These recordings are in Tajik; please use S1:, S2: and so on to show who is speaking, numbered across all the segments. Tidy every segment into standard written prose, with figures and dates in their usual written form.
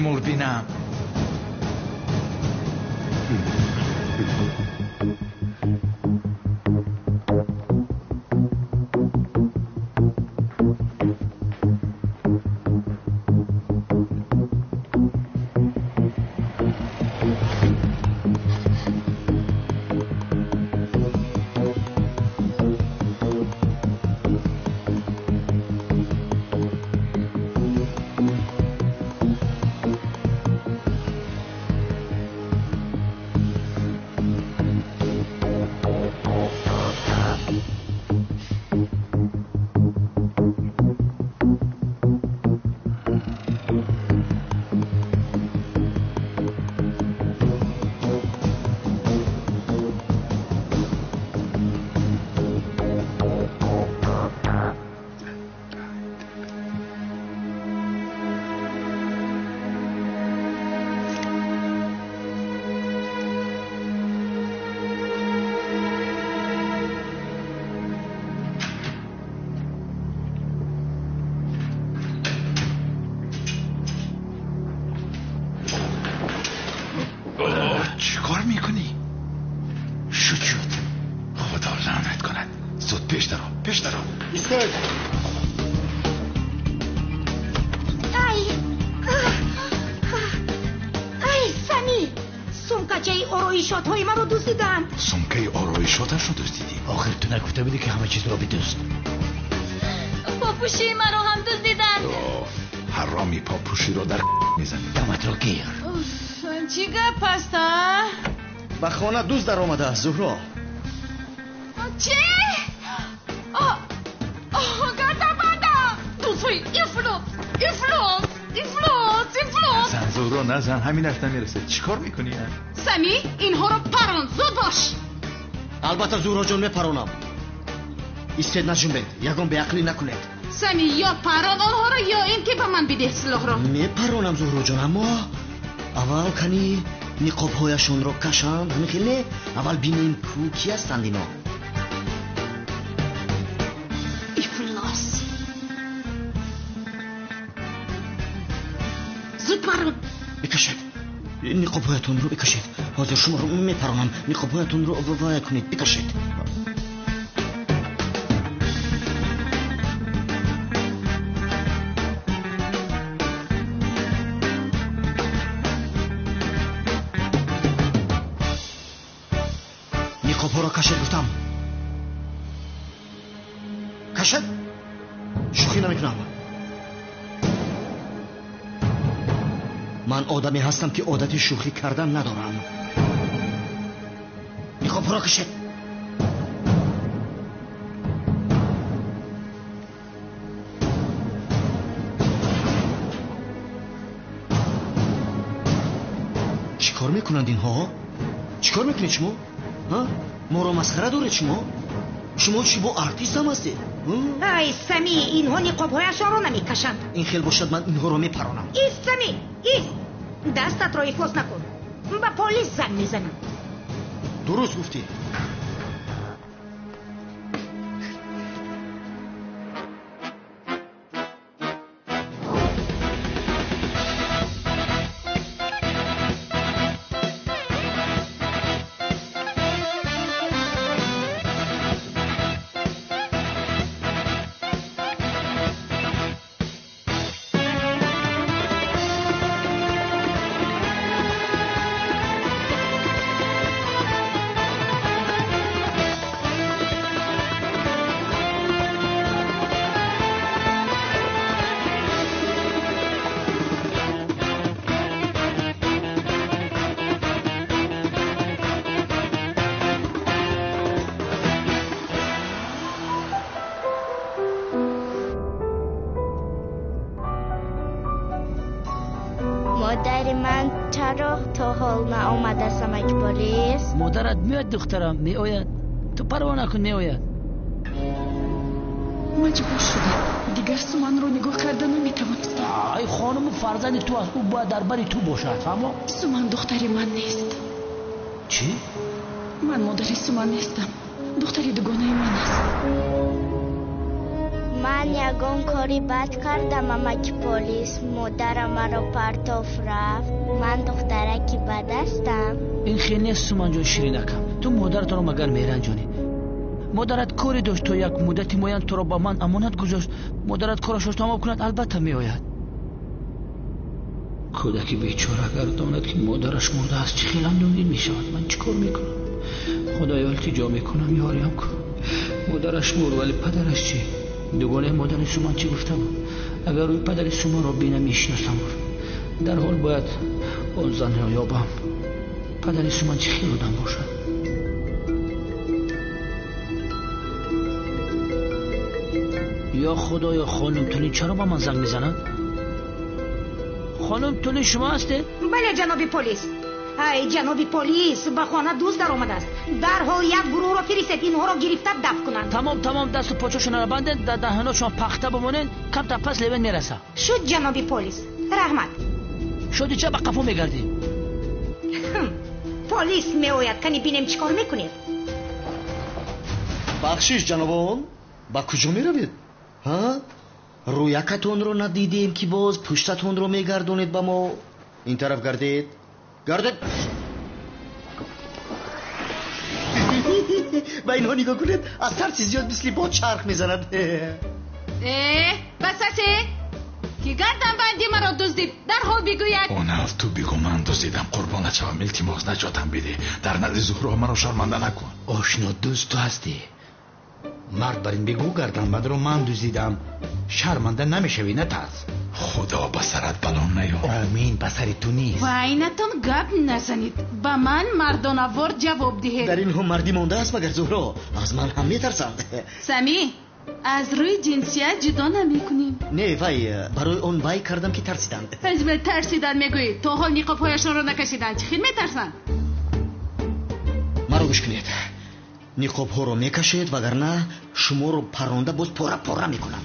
S1: Темур бинам.
S2: Ороишотҳои маро дуздиданд.
S1: Сумкаи ороишоташро дуздидӣ?
S3: Охир ту нагуфта будӣ ки ҳама чизро бидузд.
S4: Попӯшии маро ҳам дуздиданд.
S1: Ҳароми попӯширо дар мезанӣ.
S3: Даматро гир.
S4: Чӣ гап аст, а?
S5: Ба хона дузд даромадааст, Зуҳро.
S4: Чӣ? Гардабанда! Дуздҳои ифлос, ифлос, ифлос, ифлос!
S1: Назан, Зуҳро, назан, ҳаминаш намерасад. Чӣ кор мекунӣ?
S4: Сами, инҳоро парон, зуд бош!
S5: Албатта, Зуҳроҷон, мепаронам. Истед, наҷунбед, ягон беақлӣ накунед.
S4: Сами, ё парон онҳоро, ё ин ки ба ман бидеҳ силоҳро.
S5: Мепаронам, Зуҳроҷон, аммо аввал кани ниқобҳояшонро кашанд, ҳамин хел не? Аввал бинем ку ки ҳастанд ино.
S4: Ифлос! Зуд парон!
S5: Бикашед. Ниқобҳоятонро бикашед. Ҳозир шуморо мепаронам. Ниқобҳоятонро вая кунед, бикашед. Ниқобҳоро кашед, гуфтам. Кашед? Шӯхӣ намекунам. Ман одаме ҳастам ки одати шӯхӣ кардан надорам. Ниқобҳоро кашед. Чӣ кор мекунанд инҳо? Чӣ кор мекунед шумо? Моро масхара доред шумо? Шумо чӣ бо артист ҳам ҳастед?
S2: Ай, Сами, инҳо ниқобҳояшонро намекашанд.
S5: Ин хел бошад, ман инҳоро мепаронам.
S2: Ист, Сами, ист! Дастатро ифлос накун. Ба полис занг мезанам.
S5: Дуруст гуфтӣ.
S6: Модари ман чаро то ҳол наомадааст, Борис?
S7: Модарат меояд, духтарам, меояд. Ту парво накун, меояд.
S8: Маҷбур шудам. Дигар Суманро нигоҳ карда наметавонистам.
S7: Ай, хонуму фарзанди ту аст, ӯ бояд дар бари ту бошад, фаҳмо?
S8: Суман духтари ман нест.
S7: Чӣ?
S8: Ман модари Суман нестам. Духтари дугонаи ман аст.
S6: Ман ягон кори бад кардам, амаки полис. Модарам маро партоф рафт. Ман духтараки бад ҳастам.
S7: Ин хел нест, Суманҷон ширинакам. Ту модаратро магар меранҷонӣ? Модарат коре дошт, то як муддати муайян туро ба ман амонат гузошт. Модарат корашро тамом кунад, албатта меояд. Кӯдаки бечора агар донад, ки модараш мурдааст, чӣ хел андӯҳгин мешавад. Ман чӣ кор мекунам? Худоё, илтиҷо мекунам, ёриям кун. Модараш мурд, вале падараш чӣ? Дугонаи модари Суман чӣ гуфта буд? Агар рӯи падари Суманро бинам, мешиносам, гуфт. Дарҳол бояд он занро ёбам. Падари Суман чӣ хел одам бошад? Ё худоё, хонум Тулин чаро ба ман занг мезанад? Хонум Тулин, шумо ҳастед?
S2: Бале, ҷаноби полис. Ай, ҷаноби полис, ба хона дузд даромадааст. Дарҳол як гурӯҳро фиристед, инҳоро гирифта дафт кунанд.
S7: Тамом, тамом, дасту почошонро бандед, дар даҳаношон пахта бимонед, камтар пас Левен мераса.
S2: Шуд, ҷаноби полис. Раҳмат.
S7: Шуди, ча ба қафо мегардӣ?
S2: Полис меояд, кани бинем чӣ кор мекунед.
S5: Бахшиш, ҷанобон, ба куҷо меравед? Ҳа? Рӯякатонро надидем, ки боз пуштатонро мегардонед ба мо. Ин тараф гардед. Гардед. Ба инҳо нигоҳ кунед, аз тарси зиёд мисли бод чарх мезанад.
S4: Э, басасе, ки гарданбанди маро дуздид, дарҳол бигӯяд.
S1: Онал, ту бигӯ, ман дуздидам, қурбонат шавам, илтимос, наҷотам бидеҳ. Дар назди Зуҳро маро шарманда накун.
S3: Ошно, дӯст ту ҳастӣ. Мард бар ин бигӯ, гарданбандро ман дуздидам. Шарманда намешавӣ, натарс.
S1: Худо ба сарат бало наёрад.
S3: Омин, ба сари ту низ.
S4: Вайнатон гап назанед, ба ман мардонавор ҷавоб диҳед.
S5: Дар инҳо мардӣ мондааст магар, Зуҳро? Аз ман ҳам метарсанд.
S4: Самӣ, аз рӯи ҷинсият ҷудо намекунем.
S5: Не, вай, барои он вай кардам, ки тарсиданд.
S4: Пажмел, тарсиданд мегӯӣ, то ҳол ниқобҳояшонро накашиданд, чӣ хел метарсанд?
S5: Маро гӯш кунед. Ниқобҳоро мекашед, вагарна шуморо парронда боз пора пора мекунам.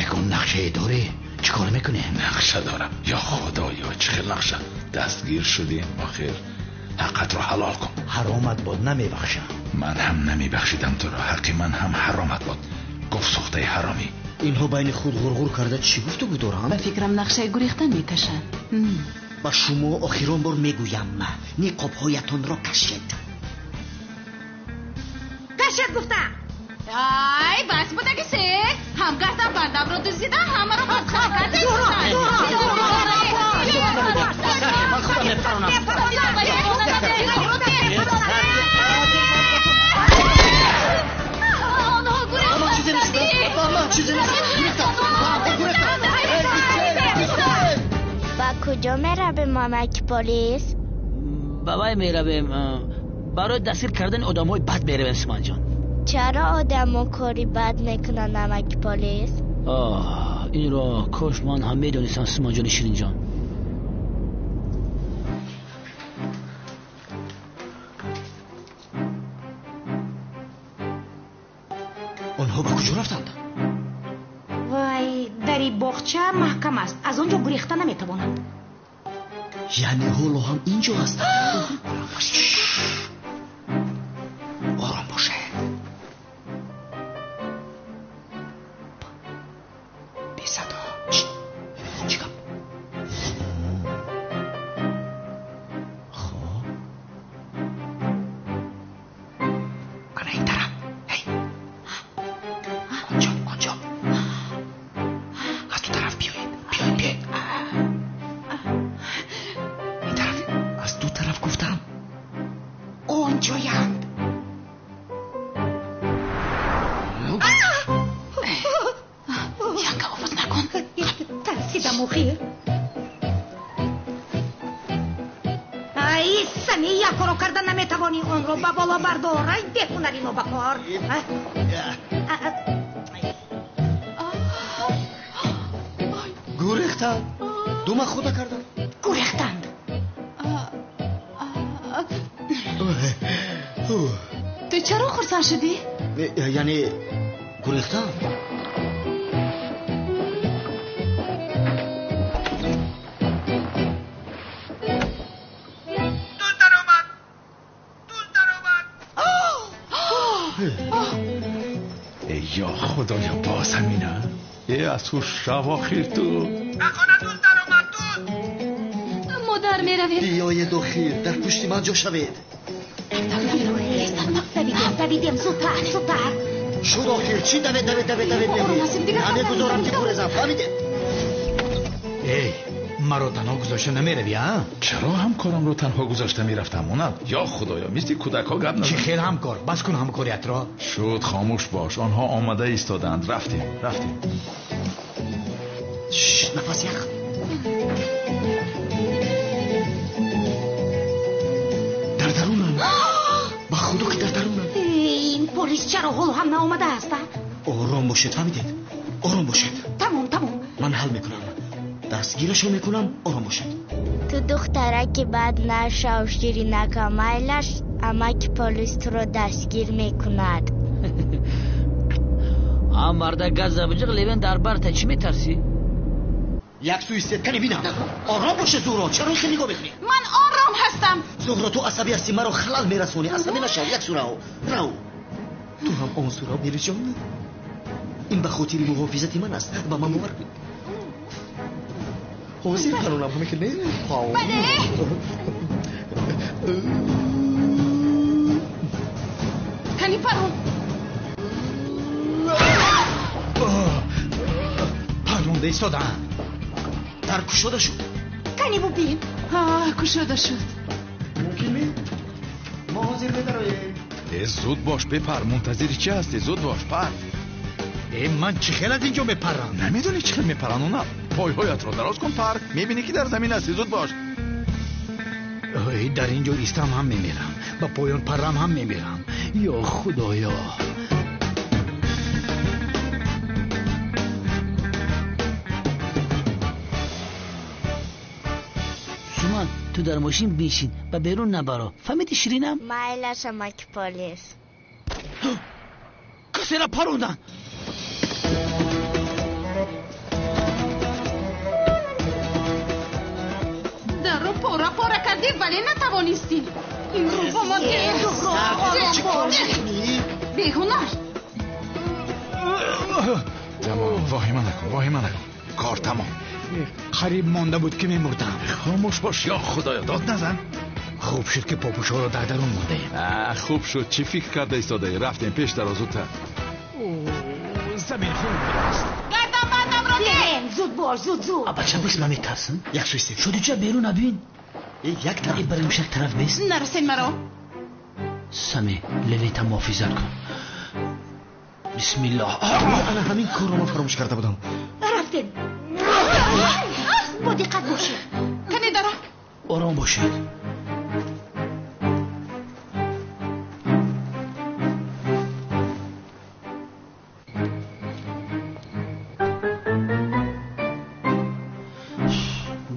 S3: Ягон нақшае дорӣ? Чӣ кор мекунӣ?
S1: Нақша дорам. Ё худоё, чӣ хел нақша? Дастгир шудем охир. Ҳаққатро ҳалол кун.
S3: Ҳаромат бод, намебахшам.
S1: Ман ҳам намебахшидам туро. Ҳаққи ман ҳам ҳаромат бод. Гуфт сӯхтаи ҳаромӣ.
S5: Инҳо байни худ ғурғур карда чӣ гуфтугӯ доранд?
S4: Ба фикрам, нақшаи гурехтан мекашанд.
S5: Ба шумо охирон бор мегӯям, ниқобҳоятонро кашед.
S2: Кашед гуфтам.
S4: Ай, бас будаги се. Ҳам гарданбандамро дуздида, ҳамаро масхара карда.
S5: Ман худам мепаронам.
S4: Онҳо
S5: Ба ман чизе нест. Ба ман чизе нест. Гурехтам. Гурехтам.
S6: Ба куҷо меравем, амаки полис?
S7: Ба вай меравем, барои дастгир кардани одамҳои бад меравем, Суманҷон.
S6: Чаро одамо кори бад мекунанд, амаки полис?
S7: Оҳ, инро кош ман ҳам медонистам, Суманҷони ширинҷон.
S5: Онҳо ба куҷо рафтанд?
S2: Вай, дари боғча маҳкам аст, аз он ҷо гурехта наметавонанд.
S5: Яъне ҳоло ҳам ин ҷо ҳастанд. Ором бошед. Бесадо. Чӣ гап? Хоб, ана ин тараф. Эй, онҷо, онҷо, аз ту тараф биёед, биёед, биёед ин тараф, аз ду тараф гуфтам.
S2: Онҷоянд.
S4: Янга, овоз накун.
S2: Тарсидам охир. Ай, Сами, як коро карда наметавонӣ, онро ба боло бардор. Ай, беҳунари нобакор.
S5: Гурехтанд. Дума худа карданд.
S2: Гурехтанд.
S4: Ту чаро хурсанд шудӣ?
S5: Яъне гурехтанд.
S9: Дузд даромад! Дузд даромад!
S1: Эй, Ё худоё, боз ҳамина? Э, аз ҳуш шав охир ту.
S4: Модар, меравем.
S5: Биёед охир, дар пушти ман ҷо шавед.
S2: Давидем, давидем, зудтар, зудтар.
S5: Шуд охир, чӣ давед, давед, давед, давед мегӯед? Намегузорам ки гурезам, фаҳмидед?
S3: Эй, маро танҳо гузошта намеравӣ, а?
S1: Чаро ҳамкорамро танҳо гузошта мерафтам, онам? Ё худоё, мисли кӯдакҳо гап назан.
S3: Чӣ хел ҳамкор? Бас кун ҳамкориятро.
S1: Шуд, хомӯш бош. Онҳо омада истодаанд. Рафтем, рафтем.
S5: Нафас ях. Дар дарунам. Ба худо ки дар дарунам.
S2: Ин полис чаро ҳоло ҳам наомадааст, а?
S5: Ором бошед, фаҳмидед? Ором бошед.
S2: Тамом, тамом.
S5: Ман ҳал мекунам. Дастгирашро мекунам, ором бошед.
S6: Ту духтараки бад нашав, ширинака, майлаш, амаки полис туро дастгир мекунад.
S7: А марда газа биҷиқ, Левен дар барта, чӣ метарсӣ?
S5: Як сӯ истед, кане бинам. Ором боше, Зуҳро, чаро ин хел нигоҳ мекунӣ?
S4: Ман ором ҳастам.
S5: Зуҳро, ту асабӣ ҳастӣ, маро халал мерасонӣ. Асабӣ нашав, як сӯ рав. Рав. Ту ҳам он сӯ рав, Меҳриҷон. Ин ба хотири муҳофизати ман аст. Ба ман бовар кун. Ҳозир паронам, ҳамин хел не?
S4: Бале. Кани парон.
S3: Паронда истодаанд.
S5: Дар кушода шуд.
S2: Кани бубин.
S4: Кушода шуд.
S5: Мумкин ми? Мо ҳозир медароем.
S1: Э, зуд бош, бепар. Мунтазири чӣ ҳастӣ? Зуд бош, пар.
S3: Э, ман чӣ хел аз инҷо мепарам?
S1: Намедонӣ чӣ хел мепаранд, она? Пойҳоятро дароз кун, пар. Мебинӣ ки дар замин ҳастӣ. Зуд бош.
S3: Ой, дар инҷо истам ҳам мемирам, ба поён парам ҳам мемирам. Ё худоё.
S7: Суман, ту дар мошин бишин, ба берун набаро. Фаҳмидӣ, ширинам?
S6: Майлаш, амаки полис.
S7: Касера парондан.
S4: Дарро пора пора кардӣ, вале натавонистӣ. Ин рӯ бо мо беҳунар.
S1: Тамом, воҳима накун, воҳима накун. Кор тамом.
S3: Қариб монда буд ки мемурдам.
S1: Хомӯш бош, ё худоё, дод назан.
S3: Хуб шуд ки попӯшҳоро дар дарун мондаем.
S1: Хуб шуд. Чӣ фикр карда истодаӣ? Рафтем пеш, даро, зудтар.
S3: Замин хунук будааст.
S4: Гарданбандамро деҳ.
S2: Зуд бош, зуд, зуд.
S7: Бача, бис, ман метарсам.
S5: Як сӯ истед.
S7: Шудиҷа, берун набин.
S5: Як тараф.
S7: Барем, шак тараф бес.
S4: Нарасен маро.
S7: Сами, Левита муҳофизат кун. Бисмиллоҳ.
S5: Ана ҳамин корро ман фаромӯш карда будам.
S2: Рафтем. Бо диққат бошед.
S4: Кане дара.
S7: Ором бошед.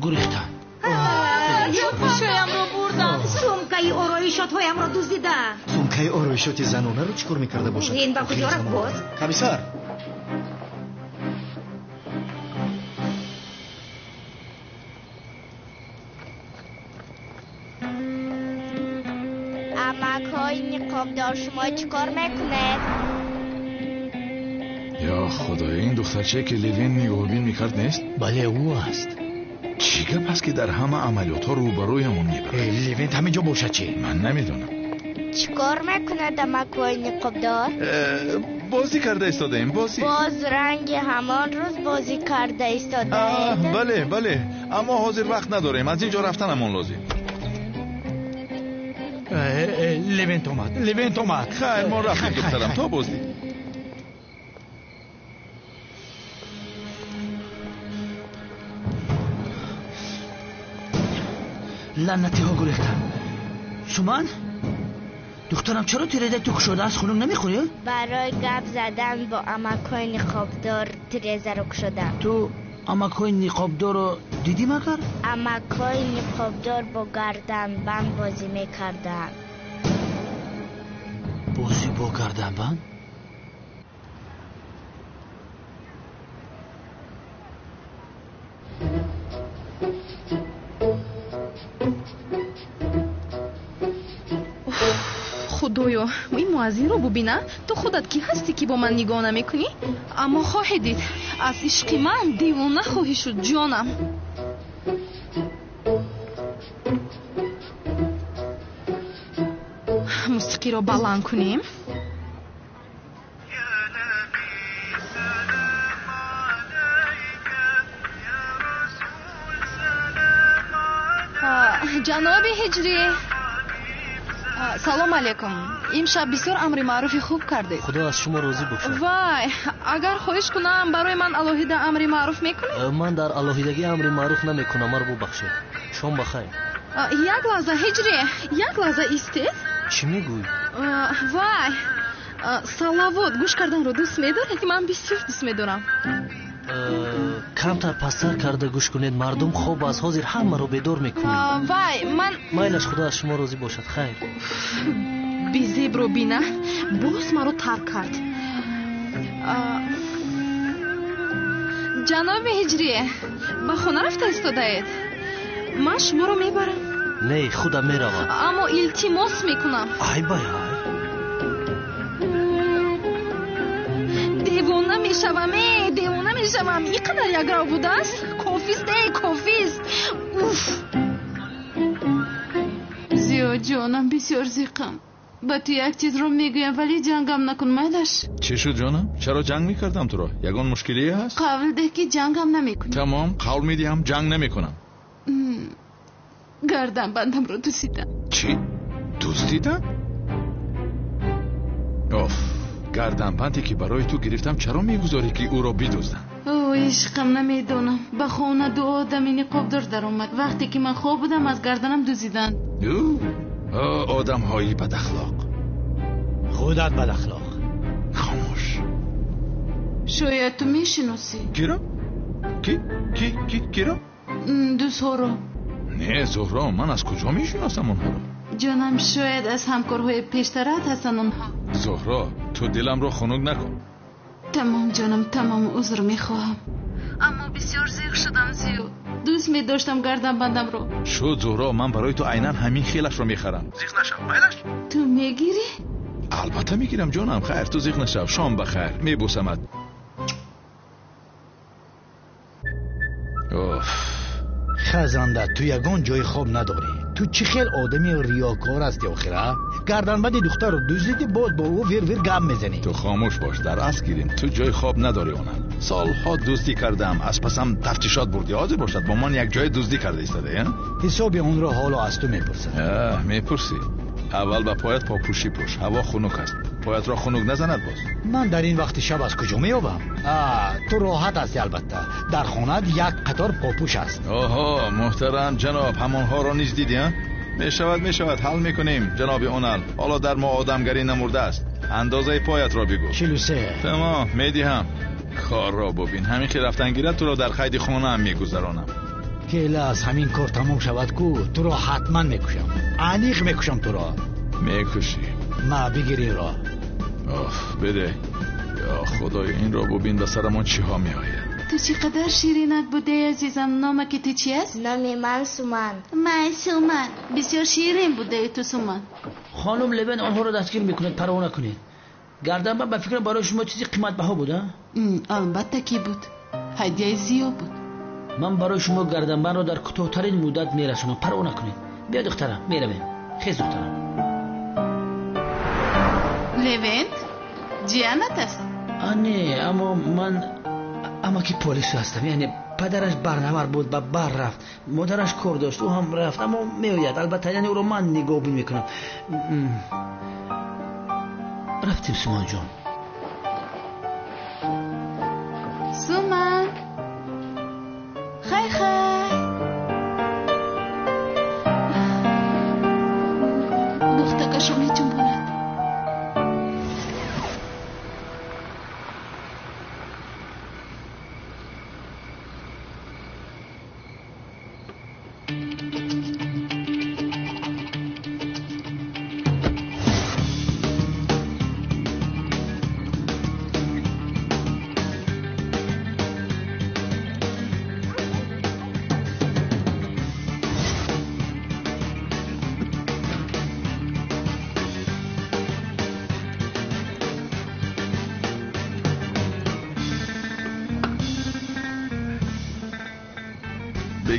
S7: Гурехтан.
S4: Пӯшоямро бурданд.
S2: Сумкаи ороишотҳоямро дуздиданд.
S5: Сумкаи ороишоти занонаро чӣ кор мекарда бошад?
S2: Ин ба куҷо рафт боз?
S5: Комиссар.
S6: Амакҳои ниқобдор, шумо чӣ кор мекунед?
S1: Ё худоё, ин духтарчае ки Левин нигоҳубин мекард нест?
S3: Бале, ӯ аст.
S1: Чӣ гап аст ки дар ҳама амалиётҳо рӯбарӯямон мебарад?
S3: Левент ҳамин ҷо бошад чӣ?
S1: Ман намедонам.
S6: Чӣ кор мекунад амакҳои ниқобдор?
S1: Бозӣ карда истодаем, бозӣ.
S6: Боз ранги ҳамон рӯз бозӣ карда истодаед?
S1: Бале, бале, аммо ҳозир вақт надорем, аз ин ҷо рафтанамон лозим.
S3: Левент омад, Левент омад.
S1: Хайр, мо рафтем, духтарам, то боздид.
S7: Лаънатиҳо гурехтанд. Суман, духтарам, чаро тирезаи ту кушода аст? Хунук намехӯрӣ?
S6: Барои гап задан бо амакҳои ниқобдор тирезаро кушодам.
S7: Ту амакҳои ниқобдорро дидӣ магар?
S6: Амакҳои ниқобдор бо гарданбанд бозӣ мекарданд.
S7: Бозӣ бо гарданбанд?
S4: Худоё, ин муаззинро бубина. Ту худат кӣ ҳастӣ, ки бо ман нигоҳ намекунӣ? Аммо хоҳӣ дид, аз ишқи ман девона хоҳӣ шуд, ҷонам. Мусиқиро баланд кунем. Ҷаноби Ҳиҷрӣ, салом алейкум. Имшаб бисёр амри маъруфи хуб кардед.
S9: Худо аз шумо розӣ бошад.
S4: Вай, агар хоҳиш кунам, барои ман алоҳида амри маъруф мекунед?
S9: Ман дар алоҳидагӣ амри маъруф намекунам, маро бубахшед. Шом бахайр.
S4: Як лаҳза, Ҳиҷрӣ, як лаҳза истед.
S9: Чӣ мегӯӣ?
S4: Вай, салавот гӯш карданро дӯст медоред? Ман бисёр дӯст медорам.
S9: Камтар пасттар карда гӯш кунед, мардум хоб аз ҳозир ҳамаро бедор мекунед.
S4: Вай, ман
S9: майлаш, худо аз шумо розӣ бошад. Хайр.
S4: Безебро бина, боз маро тарк кард. Ҷаноби Ҳиҷрӣ, ба хона рафта истодаед? Ман шуморо мебарам.
S9: Не, худам меравам.
S4: Аммо илтимос мекунам.
S9: Ай бай ай.
S4: Девона мешавам, девона мешавам. Ин қадар якрав будааст? Кофист, кофист. Уф.
S8: Зиё ҷонам, бисёр зиқам. Ба ту як чизро мегӯям, вале ҷангам накун, майлаш.
S1: Чӣ шуд ҷонам? Чаро ҷанг мекардам туро? Ягон мушкилие ҳаст?
S8: Қавл деҳ, ки ҷангам намекунӣ.
S1: Тамом, қавл медиҳам, ҷанг намекунам.
S8: Гарданбандамро дуздидам.
S1: Чӣ? Дуздидам? Оф, гарданбанде ки барои ту гирифтам, чаро мегузорӣ ки ӯро бидуздам?
S8: О, ишқам, намедонам. Ба хона ду одами ниқобдор даромад. Вақте ки ман хоб будам, аз гарданам дуздиданд.
S1: Одамҳои бадахлоқ.
S3: Худат бадахлоқ.
S1: Хомӯш.
S8: Шояд ту мешиносӣ.
S1: Киро? Ки? Ки? Ки? Киро?
S8: Дузҳоро.
S1: Не, Зуҳро, ман аз куҷо мешиносам онҳоро?
S8: Ҷонам, шояд аз ҳамкорҳои пештарат ҳастанд онҳо.
S1: Зуҳро, ту диламро хунук накун.
S8: Тамом ҷонам, тамом, узр мехоҳам. Аммо бисёр зиқ шудам, Зиё. Дӯст медоштам гарданбандамро.
S1: Шуд, Зуҳро, ман барои ту айнан ҳамин хелашро мехарам. Зиқ нашав, майлаш?
S8: Ту мегирӣ?
S1: Албатта мегирам, ҷонам. Хайр, ту зиқ нашав. Шом бахайр. Мебӯсамат. Оф.
S3: Хазанда, ту ягон ҷои хоб надорӣ. Ту чӣ хел одами риёкор ҳастӣ охир, а? Гарданбанди духтарро дуздидӣ, боз бо ӯ вир-вир гап мезанӣ.
S1: Ту хомӯш бош, дар асл гирим. Ту ҷои хоб надорӣ онам. Солҳо дуздӣ кардам, аз пасам тафтишот бурдӣ. Ҳозир бошад, бо ман як ҷое дуздӣ карда истодаӣ, а?
S3: Ҳисоби онро ҳоло аз ту мепурсам.
S1: Мепурсӣ. Аввал ба поят попӯшӣ пӯш. Ҳаво хунук аст. Поятро хунук назанад боз.
S3: Ман дар ин вақти шаб аз куҷо меёбам? Ту роҳат ҳастӣ албатта. Дар хонаат як қатор попӯш аст.
S1: Оҳо, муҳтарам ҷаноб, ҳамонҳоро низ дидӣ, а? Мешавад, мешавад, ҳал мекунем, ҷаноби Онал. Ҳоло дар мо одамгарӣ намурдааст. Андозаи поятро бигӯ.
S3: 43.
S1: Тамом, медиҳам. Корро бубин. Ҳамин ки рафтан гирад, туро дар қайди хонаам мегузаронам.
S3: Кела аз ҳамин кор тамом шавад ку, туро ҳатман мекушам. Аниқ мекушам туро.
S1: Мекушӣ.
S3: Ма, бигир инро.
S1: Оф, беде. Ё худоё, инро бубин, ба сарамон чиҳо меояд.
S8: Ту чӣ қадар ширинак будаи, азизам. Номаки ту чи аст?
S6: Номи ман Суман.
S8: Май Суман. Бисёр ширин будаи ту, Суман.
S7: Хонум Левен онҳоро дастгир мекунад, парво накунед. Гарданбанд ба фикрам барои шумо чизи қиматбаҳо буд, а?
S8: Албатта ки буд. Ҳадияи Зиё буд.
S7: Ман барои шумо гарданбандро дар кӯтоҳтарин муддат мерасонам, парво накунед. Биё духтарам, меравем. Хез духтарам.
S8: Левент, ҷиянат аст?
S7: Не, аммо ман амаки полису ҳастам. Яъне падараш барнавар буд, ба бар рафт. Модараш кор дошт, ӯ ҳам рафт, аммо меояд. Албатта, яъне ӯро ман нигоҳбин мекунам. Рафтем, Суманҷон.
S8: Суман, хай хай. Духтакашро меҷунбонад.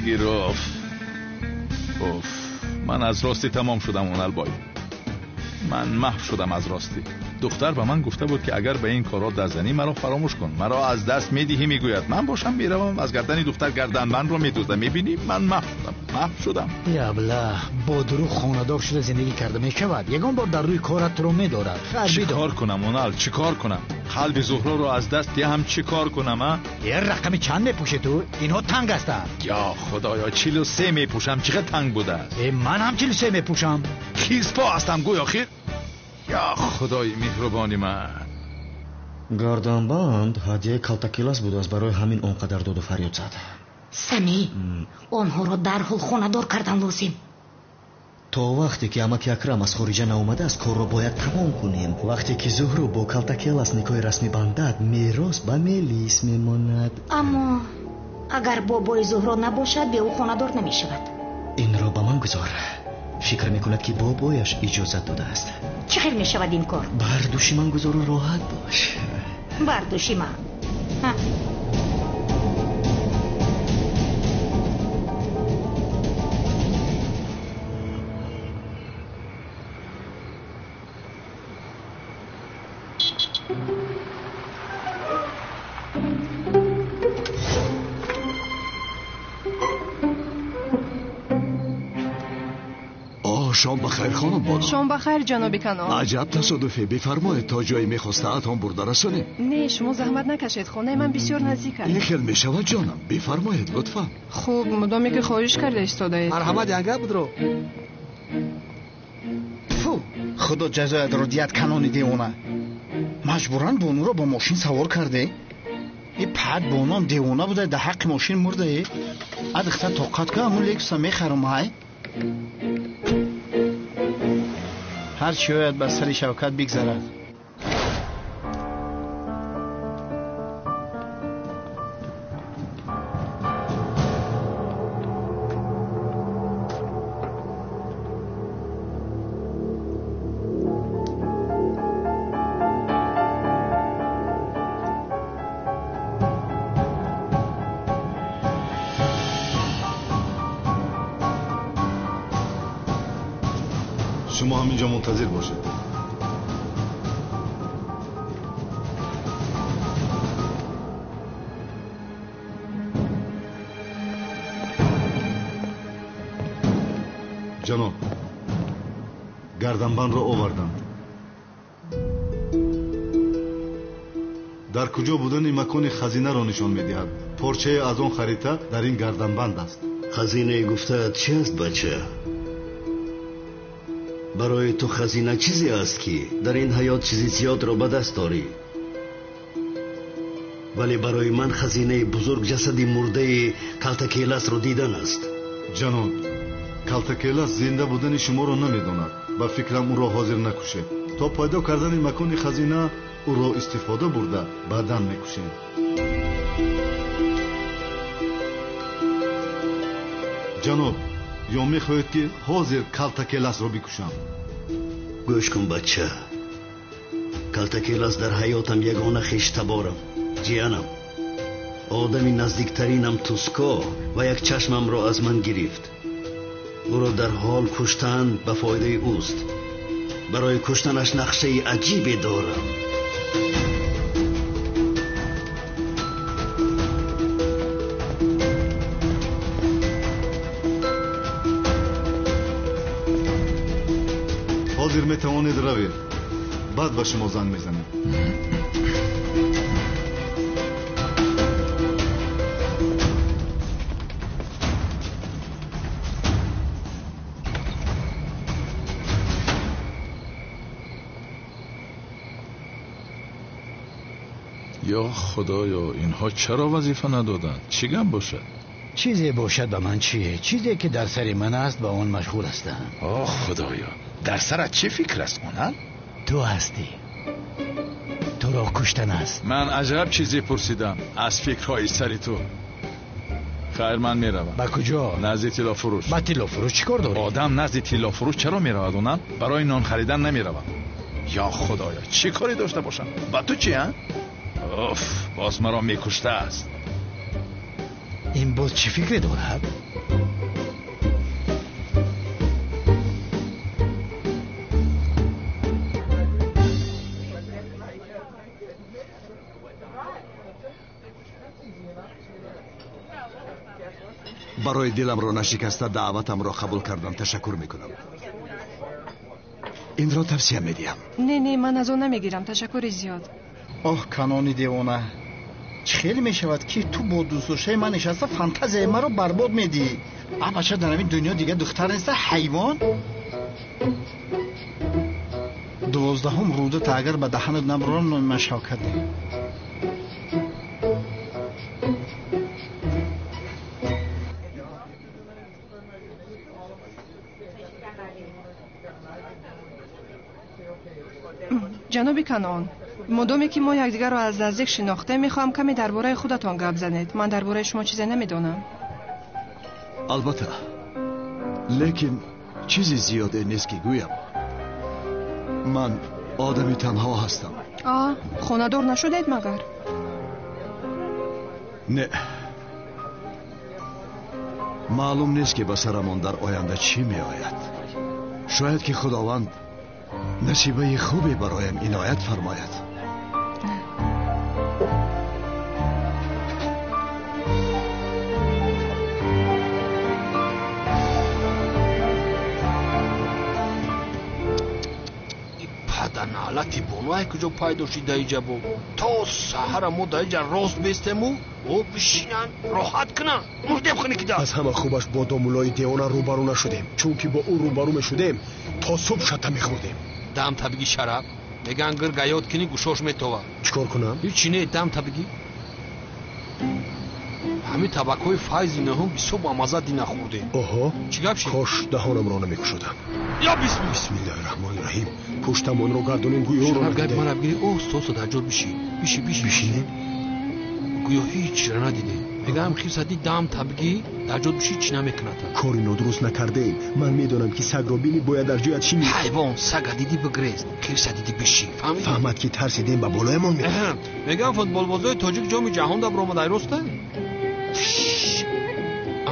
S1: бигир. Оф оф, ман аз ростӣ тамом шудам Оналбой. Ман маҳв шудам аз ростӣ. Духтар ба ман гуфта буд, ки агар ба ин корҳо даст занӣ, маро фаромӯш кун, маро аз даст медиҳӣ, мегӯяд. Ман бошам меравам аз гардани духтар гарданбандро медуздам. Мебинӣ, ман маҳв шудам, маҳв шудам.
S3: Ябла, бо дурӯғ хонадор шуда зиндагӣ карда мешавад. Ягон бор дар рӯи корат туро медорад.
S1: Чӣ кор кунам Онал, чӣ кор кунам? Қалби Зуҳроро аз даст диҳам, чӣ кор кунам? А
S3: рақами чанд мепӯшӣ ту? Инҳо танг ҳастанд.
S1: Ё Худоё, 43 мепӯшам. Чӣ қадр танг будааст.
S3: Ман ҳам 43 мепӯшам.
S1: Хирспо ҳастам гӯё хир. Ё Худои меҳрубони ман.
S5: Гарданбанд ҳадияи Калтакелас будааст, барои ҳамин он қадар доду фарёд зад.
S2: Самӣ, онҳоро дарҳол хонадор кардан лозим.
S5: То вақте ки амаки Акрам аз хориҷа наомадааст, корро бояд тамом кунем. Вақте ки Зуҳро бо Калтакелас никоҳи расмӣ бандад, мерос ба Мелис мемонад.
S2: Аммо агар бобои Зуҳро набошад, бе ӯ хонадор намешавад.
S5: Инро ба ман гузор. Фикр мекунад, ки бобояш иҷозат додааст.
S2: Чӣ хел мешавад ин кор?
S5: Бар дӯши ман гузору роҳат бош.
S2: Бар дӯши ман.
S10: Шом бахайр хонум Бону.
S11: Шом бахайр ҷаноби Канон.
S10: Аҷаб тасодуфе. Бифармоед то ҷое мехостаатон бурда расонем.
S11: Не, шумо заҳмат накашед, хонаи ман бисёр наздик аст.
S10: Ин хел мешавад ҷонам. Бифармоед лутфан.
S11: Хуб, мудоме ки хоҳиш карда истодаед.
S12: Марҳамат, янга будро.
S13: Фу, худо ҷазоятро диҳад Канони девона. Маҷбуран Бонуро бо мошин савор карде. И пад Бонуам девона буда, дар ҳаққи мошин мурдае. Адихта тоқат ка, ҳамун Лексуса мехарам ҳай. Ҳар чӣ ояд ба сари Шавкат бигзарад.
S10: Шумо ҳаминҷо мунтазир бошед. Ҷаноб, гарданбандро овардам. Дар куҷо будани макони хазинаро нишон медиҳад. Порчае аз он харита дар ин гарданбанд аст.
S14: Хазинаи гуфтаат чи аст, бача? Барои ту хазина чизе аст, ки дар ин ҳаёт чизи зиёдро ба даст дорӣ. Вале барои ман хазинаи бузург ҷасади мурдаи Калтакеласро дидан аст.
S10: Ҷаноб, Калтакелас зинда будани шуморо намедонад. Ба фикрам ӯро ҳозир накушед. То пайдо кардани макони хазина ӯро истифода бурда баъдан мекушем. Ҷаноб, ё мехоҳед, ки ҳозир Калтакеласро бикушам?
S14: Гӯш кун, бача. Калтакелас дар ҳаётам ягона хештаборам, ҷиянам. Одами наздиктаринам Туско ва як чашмамро аз ман гирифт. Ӯро дар ҳол куштан ба фоидаи ӯст. Барои куштанаш нақшаи аҷибе дорам.
S10: Ҳозир метавонед равед. Баъд ба шумо занг мезанем.
S1: Ё Худоё, инҳо чаро вазифа надоданд? Чӣ гап бошад?
S3: Чизе бошад ба ман чие? Чизе ки дар сари ман аст, ба он машғул ҳастам.
S1: О Худоё, дар сарат чӣ фикр аст, Онал?
S3: Ту ҳастӣ. Туро куштан аст.
S1: Ман аҷаб чизе пурсидам аз фикрҳои сари ту. Хайр, ман меравам.
S3: Ба куҷо?
S1: Назди тиллофурӯш.
S3: Ба тиллофурӯш чӣ кор дорӣ?
S1: Одам назди тиллофурӯш чаро меравад, Онал? Барои нон харидан намеравам. Ё Худоё, чӣ коре дошта бошам? Ба ту чӣ, а? Оф, боз маро мекуштааст.
S3: Ин боз чӣ фикре дорад?
S14: Барои диламро нашикаста даъватамро қабул кардам ташаккур мекунам. Инро тавсия медиҳам.
S11: Не, не, ман аз он намегирам. Ташаккури зиёд.
S13: Оҳ, Канони девона, чӣ хеле мешавад ки ту бо дӯстдоштаи ман нишаста фантазияи маро барбод медиҳӣ? А бача, дар ҳамин дунё дигар духтар неста, ҳайвон. 12-ум рӯдата агар ба даҳанат набурам, номи ман Шавкат не.
S11: Ҷаноби Канон, модоме ки мо якдигарро аз наздик шинохтем, мехоҳам каме дар бораи худатон гап занед. Ман дар бораи шумо чизе намедонам.
S14: Албатта, лекин чизи зиёде нест ки гӯям. Ман одами танҳо ҳастам.
S11: А, хонадор нашудед магар?
S14: Не. Маълум нест ки ба сарамон дар оянда чӣ меояд. Шояд ки Худованд насибаи хубе бароям иноят фармояд.
S12: Паданалати бону ай куҷо пайдо шид даиҷа бо? То саҳара мо даиҷа рост бестему, о бишинанд, роҳат кунанд. Мурдем хунукида.
S15: Аз ҳама хубаш бо домуллои девона рӯбарӯ нашудем, чунки бо ӯ рӯбарӯ мешудем то субҳ шата мехӯрдем.
S12: Дам табиги Шараф, меган гирга ёд кунӣ гӯшош метова.
S15: Чӣ кор кунам?
S12: Ҳичи не, дам табиги. Ҳамин табакҳои файзи нӯҳум бисёр бамазза дина хӯрдем.
S15: Оҳо,
S12: чӣ гап шид?
S15: Кош даҳонамро намекушодам.
S12: Я бисмилла.
S15: Бисмиллаҳи раҳмони раҳим. Пуштамонро гардонем, гӯё ӯро
S12: Шараф, гапи
S15: надидем.
S12: мана бигирӣ, оҳиста дар ҷо бишӣ. Бишӣ, бишӣ.
S15: Бишинем?
S12: Гӯё ҳеҷ надидем. Мегӯям хирсадӣ дам табигӣ дар ҷо бишӣ, чӣ намекунад.
S15: Кори нодуруст накардаем. Ман медонам ки сагро бинӣ бояд дар ҷоят шинӣ.
S12: Ҳайвон, сага дидӣ бигрез, хирса дидӣ бишӣ. Фаҳмидӣ?
S15: Фаҳмад ки тарсидем ба болоямон меравад.
S12: Мегӯям футболбозои тоҷик ҷоми ҷаҳон да баромад, ай роста?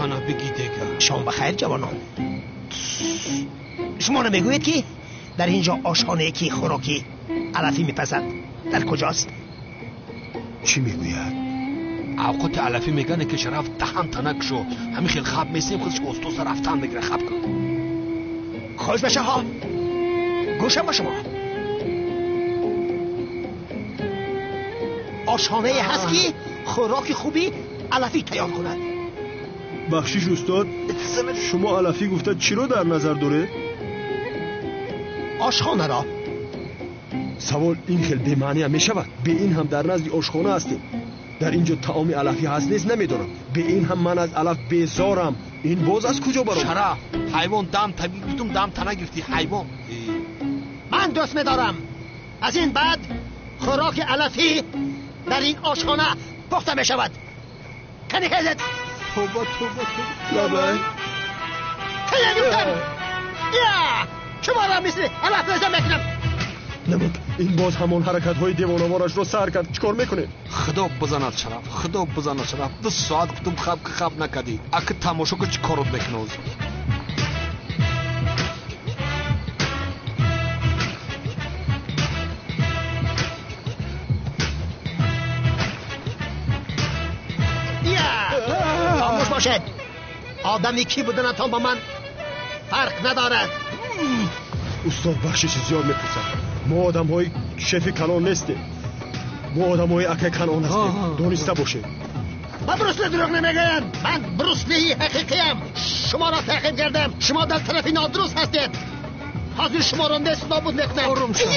S12: Ана бигӣ дега.
S16: Шом ба хайр, ҷавонон. Шумо намегӯед ки дар ин ҷо ошхонае ки хӯроки алафӣ мепазад дар куҷост?
S15: Чӣ мегӯяд?
S12: Авқоти алафӣ мегӯянд ки Шараф даҳан тана кушо. Ҳамин хел хаб месем, худаш остоста рафтан мегира, хаб кун.
S16: Хуш башаҳо, гӯшам ба шумо. Ошхонае ҳаст ки хӯроки хуби алафӣ тайёр кунад.
S15: Бахшиш устод, шумо алафӣ гуфта чиро дар назар доред?
S16: Ошхонаро.
S15: Савол ин хел бемаъниам мешавад. Бе ин ҳам дар назди ошхона ҳастем. Дар ин ҷо таоми алафӣ ҳаст нест намедонам. Бе ин ҳам ман аз алаф безорам. Ин боз аз куҷо баромад?
S12: Шараф, ҳайвон, дам табиӣ гуфтум, дам тана гирифтӣ, ҳайвон.
S16: Ман дӯст медорам. Аз ин баъд хӯроки алафӣ дар ин ошхона пухта мешавад. Кани хезед.
S12: Тоба, тоба, тоба.
S15: Лабай.
S16: Кани гуфтам. Я! Шуморо мисли алаф реза мекунам.
S15: Намуд, ин боз ҳамон ҳаракатҳои девонаворашро сар кард. Чӣ кор мекунем?
S12: Худо бизанад Шараф, Худо бизанад Шараф. 2 соат гуфтум хаб ки хаб накардӣ. Аки тамошо кун чӣ корот мекунад.
S16: Хомӯш бошед. Одами кӣ буданатон ба ман фарқ надорад.
S15: Устод, бахшиши зиёд мепурсам. Мо одамҳои шефи калон нестем. Мо одамҳои акай Канон ҳастем. Дониста бошед.
S16: Ба Брусли дурӯғ намегӯям. Ман Бруслии ҳақиқиям. Шуморо таъқиб кардам. Шумо дар тарафи нодуруст ҳастед. Ҳозир шуморо нест нобуд мекунам.
S12: Ором шав.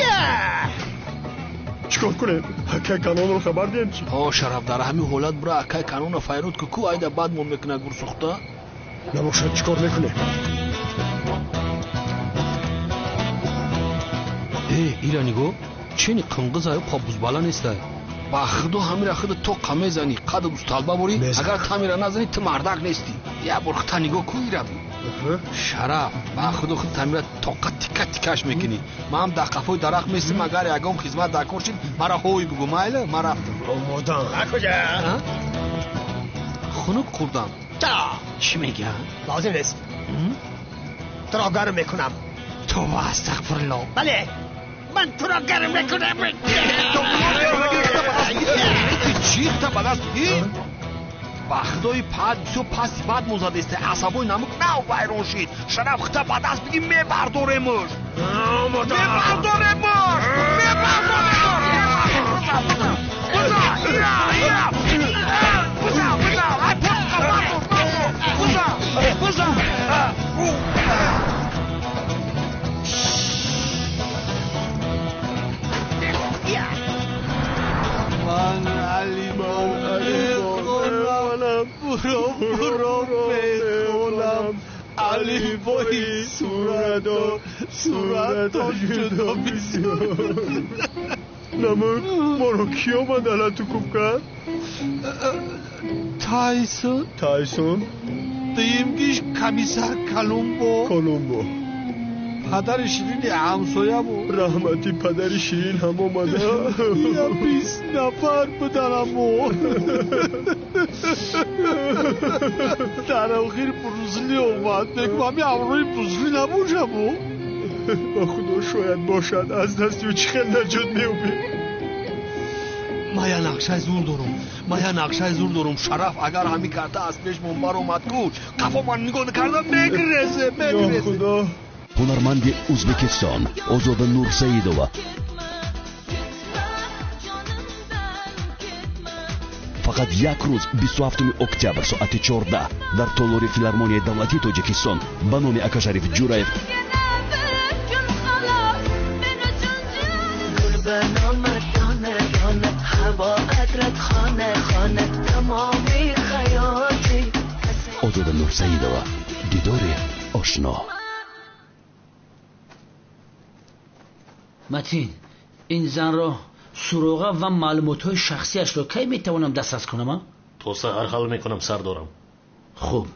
S15: Чӣ кор кунем? Акай Канонро хабар диҳем чӣ?
S12: О, Шараф, дар ҳамин ҳолат бура акай Канонро файрод ку, ку айда бадмон мекунад гурсухта.
S15: Набошад, чӣ кор мекунем?
S12: Э, ира нигоҳ, чени қинғизаю қобузбала нестай. Ба худо ҳамира худо тоқа мезанӣ, қад усталба борӣ, агар тамира назанӣ ту мардак нестӣ. Як бор хута нигоҳ кун ира. Шараф, ба худо худ тамира тоқа тика тикаш мекунӣ. Ман дар қафои дарахт местим, агар ягон хизмат дар кор шид, мара ҳой бугӯ, майла, ман рафтам.
S15: Омодам.
S16: Ба куҷо?
S12: Хунук хӯрдам.
S16: Чаро?
S7: Чӣ мегӯяд?
S16: Лозим нест. Туро гарм мекунам.
S7: Тоба, астағфирулло.
S16: Бале, ман туро гарм мекунам.
S12: Чӣ? Та ба даст? Ба худои пад бисёр пасти бад мозадест. Асабои намук нав вайрон шид. Шараф хита ба даст бигӣ мебардоремуш. Мебардоремуш! Мебардоремуш! Буза! Я! Я! Буза! Буза! Ай, буза! Буза!
S17: Ман Алимон мехонам, буро буро мехонам, алифбои суратро суратро ҷудо бисёр.
S15: Намук, моро кӣ омад алату куб кард?
S17: Тайсон.
S15: Тайсон?
S17: Дуюмгиш комиссар Колумбо.
S15: Колумбо.
S17: Падари ширини ҳамсоя буд.
S15: Раҳмати падари ширин ҳам омада.
S17: Я 20 нафар буданамо. Дар охир Брусли омад. Мегӯям ҳами ҳамроҳи Брусли набошаму.
S15: Ба худо шояд бошад, аз дасти ӯ чӣ хел наҷот меёбем.
S12: Ман я нақшаи зур дорум. Ман я нақшаи зур дорум. Шараф агар ҳамин карта аз пешмон баромад ку, қафо ман нигоҳ накарда мегрезе, мегрезе.
S15: Ё худо.
S18: Ҳунарманди Ӯзбекистон Озода Нурсаидова фақат як рӯз 27 октябр соати 14 дар толори филармонияи давлатии Тоҷикистон ба номи Акашариф Ҷураев Озода Нурсаидова дидори ошно.
S7: Матин, ин занро суроға ва маълумотҳои шахсиашро кай метавонам дастрас кунам?
S9: То саҳар ҳал мекунам, сардорам.
S7: Хуб,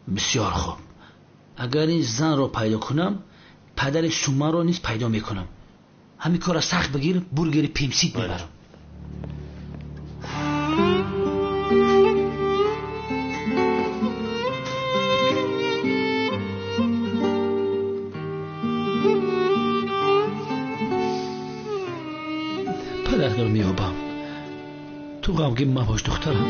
S7: бисёр хуб. Агар ин занро пайдо кунам, падари Сумаро низ пайдо мекунам. Ҳамин корро сахт бигир, бургери пемсит мебарам. Падарро меёбам. Ту ғамгин мабош, духтарам.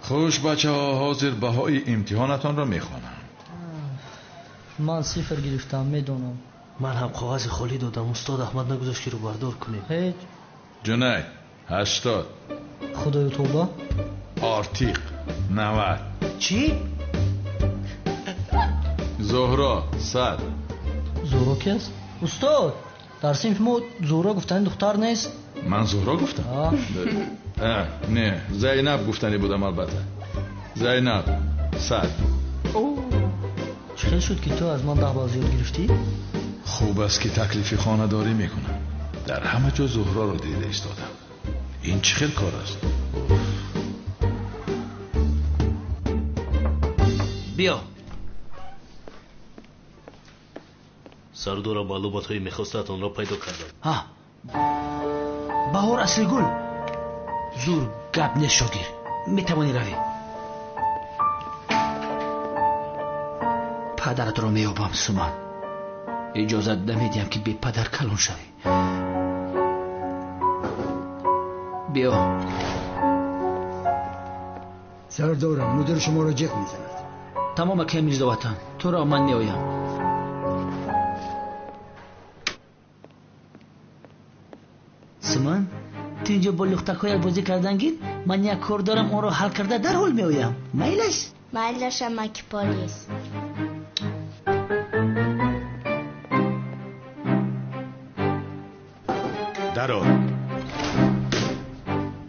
S1: Хуш бачаҳо, ҳозир баҳои имтиҳонатонро мехонам.
S19: Ман 0 гирифтам, медонам.
S9: Ман ҳам коғази холӣ додам. Устод Аҳмад нагузошт ки рӯбардор кунем.
S19: Ҳеҷ.
S1: Ҷунайд 80.
S19: Худоё тавба.
S1: Артиқ 90.
S5: Чӣ?
S1: Зуҳро 100.
S19: Зуҳро ки аст? Устод, дар синфи мо Зуҳро гуфтани духтар нест.
S1: Ман Зуҳро гуфтам? Не, Зайнаб гуфтанӣ будам албатта. Зайнаб 100.
S19: Чӣ хел шуд ки ту аз ман 10 балл зиёд гирифтӣ?
S1: Хуб аст ки таклифи хонадорӣ мекунам. Дар ҳама ҷо Зуҳроро дида истодам. Ин чӣ хел кор аст?
S7: Биё.
S9: Сардора маълумотҳои мехостаатонро пайдо кардам.
S7: Ҳа, Баҳор Аслигул. Зур гап нест, шогир. Метавонӣ равӣ. Падаратро меёбам, Суман. Иҷозат намедиҳам ки бепадар калон шавӣ. Биё.
S3: Сардорам, мудир шуморо ҷиғ мезанад.
S7: Тамом, акай Мирзоватан, туро ман меоям. Суман, ту инҷо бо лухтакҳоят бозӣ кардан гир. Ман як кор дорам, онро ҳал карда дарҳол меоям. Майлаш?
S6: Майлаш, амаки полис.
S14: Даро.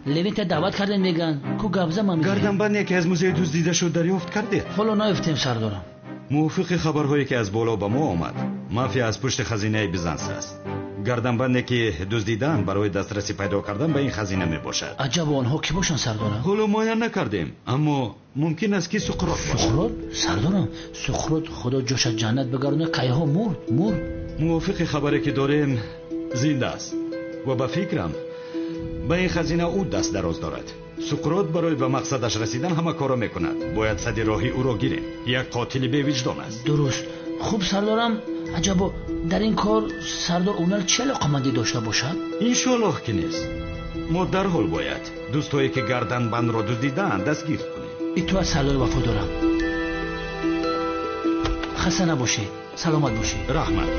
S7: Левинта даъват кардем, меган. Ку гапза ман.
S14: Гарданбанде ки аз музей дуздида шуд дарёфт кардед?
S7: Ҳоло наёфтем, сардорам.
S14: Мувофиқи хабарҳое ки аз боло ба мо омад, мафия аз пушти хазинаи Бизанс аст. Гарданбанде ки дуздидаанд барои дастрасӣ пайдо кардан ба ин хазина мебошад.
S7: Аҷаб, онҳо кӣ бошанд, сардорам?
S14: Ҳоло муайян накардем, аммо мумкин аст ки Суқрот бошад.
S7: Суқрот? Сардорам, Суқрот худо ҷоша ҷаннат бигардонад, кайҳо мурд, мурд.
S14: Мувофиқи хабаре ки дорем, зинда аст ва ба фикрам ба ин хазина ӯ даст дароз дорад.
S20: Суқрот барои ба мақсадаш расидан ҳама корро мекунад. Бояд сади роҳи ӯро гирем. Як қотили бевиҷдон аст.
S7: Дуруст. Хуб сардорам, аҷабо дар ин кор сардор Унал чӣ алоқамандӣ дошта бошад?
S20: Иншоаллоҳ ки нест. Мо дарҳол бояд дӯстое ки гарданбандро дуздидаанд дастгир кунем.
S7: Итоат сардор вафодорам. Хаста набошед, саломат бошед.
S20: Раҳмат.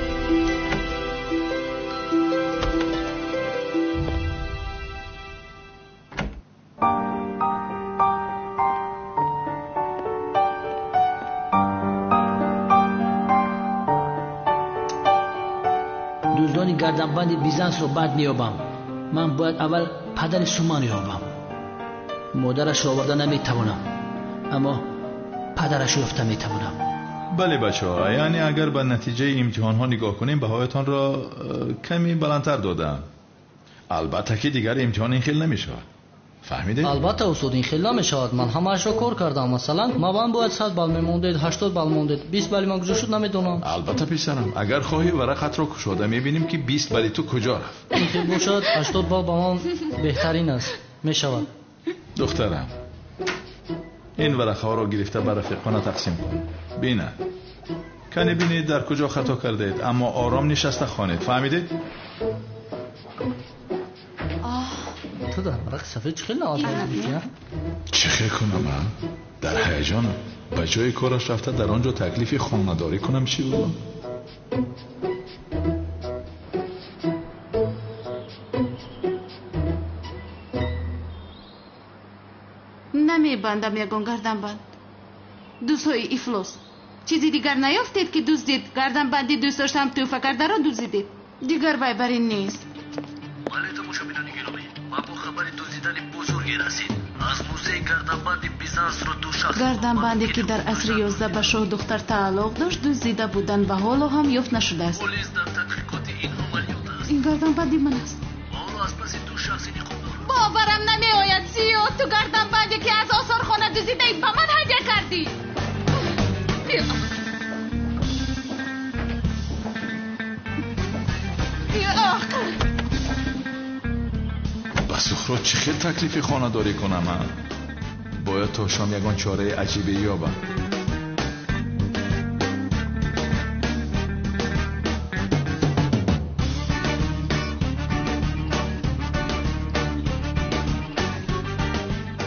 S7: Дуздони гарданбанди Бизансро баъд меёбам. Ман бояд аввал падари Суман ёбам. Модарашро оварда наметавонам, аммо падарашро ёфта метавонам.
S1: Бале бачаҳо, яъне агар ба натиҷаи имтиҳонҳо нигоҳ кунем, баҳоятонро каме баландтар додаам. Албатта ки дигар имтиҳон ин хел намешавад. Фаҳмидед?
S19: Албатта устод, ин хел намешавад. Ман ҳамаашро кор кардам. Масалан, ман бояд 100 балл мемондед, 80 балл мондед, 20 балли ман куҷо шуд намедонам.
S1: Албатта писарам, агар хоҳӣ варақатро кушода мебинем ки 20 балли ту куҷо рафт.
S19: Ин хел бошад, 80 балл ба ман беҳтарин аст. Мешавад.
S1: Духтарам, ин варақаҳоро гирифта ба рафиқона тақсим кун. Бина, кане бинед дар куҷо хато кардаед, аммо ором нишаста хонед. Фаҳмидед?
S19: Ту дар варақи сафед чӣ хел 90 балл гирифтӣ?
S1: Чӣ хел кунам? Дар ҳаяҷонам. Ба ҷои кораш рафта дар он ҷо таклифи хонадорӣ кунам чӣ буд?
S8: Намебандам ягон гарданбанд. Дӯстҳои ифлос, чизи дигар наёфтед ки дуздид? Гарданбанди дӯст доштам тӯҳфа кардаро дуздидед. Дигар вай бар ин нест.
S9: Бале тамошобинони гиромӣ, ба мо хабари дуздидани бузурге расид. Аз музеи гарданбанди Бизансро ду шахс
S8: гарданбанде ки дар асри 11 ба шоҳдухтар тааллуқ дошт дуздида буданд ва ҳоло ҳам ёфт нашудааст.
S9: Полис дар таҳқиқоти ин амалиёт аст.
S8: Ин гарданбанди ман аст.
S9: Ва ҳоло аз паси ду шахси ниқобдор.
S8: Боварам намеояд, Зиё, ту гарданбанде ки аз осорхона дуздидаӣ ба ман ҳадя кардӣ. Беақл!
S1: Ба Сухрот чӣ хел таклифи хонадорӣ кунам? Бояд то шом ягон чораи аҷибе ёбам.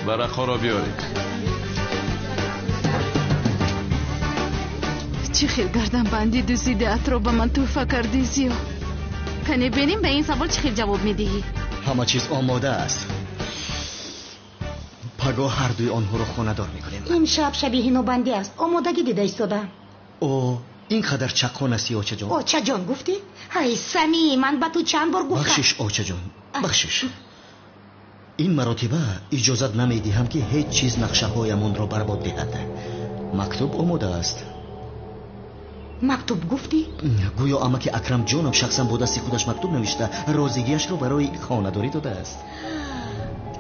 S1: Варақҳоро биёред.
S8: Чӣ хел гарданбанди дуздидаатро ба ман тӯҳфа кардӣ, Зиё? Кане бинем ба ин савол чӣ хел ҷавоб медиҳӣ.
S5: Ҳама чиз омода аст. Пагоҳ ҳардуи онҳоро хонадор мекунем.
S2: Имшаб шаби ҳинобандӣ аст. Омодагӣ дида истодаам.
S5: О, ин қадар чаққон астӣ, очаҷон.
S2: Очаҷон гуфтӣ? Ҳай, Самӣ, ман ба ту чанд бор гуфтам.
S5: Бахшиш, очаҷон, бахшиш. Ин маротиба иҷозат намедиҳам ки ҳеҷ чиз нақшаҳоямонро барбод диҳад. Мактуб омода аст.
S2: Мактуб гуфтӣ?
S5: Гӯё амаки Акрамҷонам шахсан бо дасти худаш мактуб навишта розигиашро барои хонадорӣ додааст.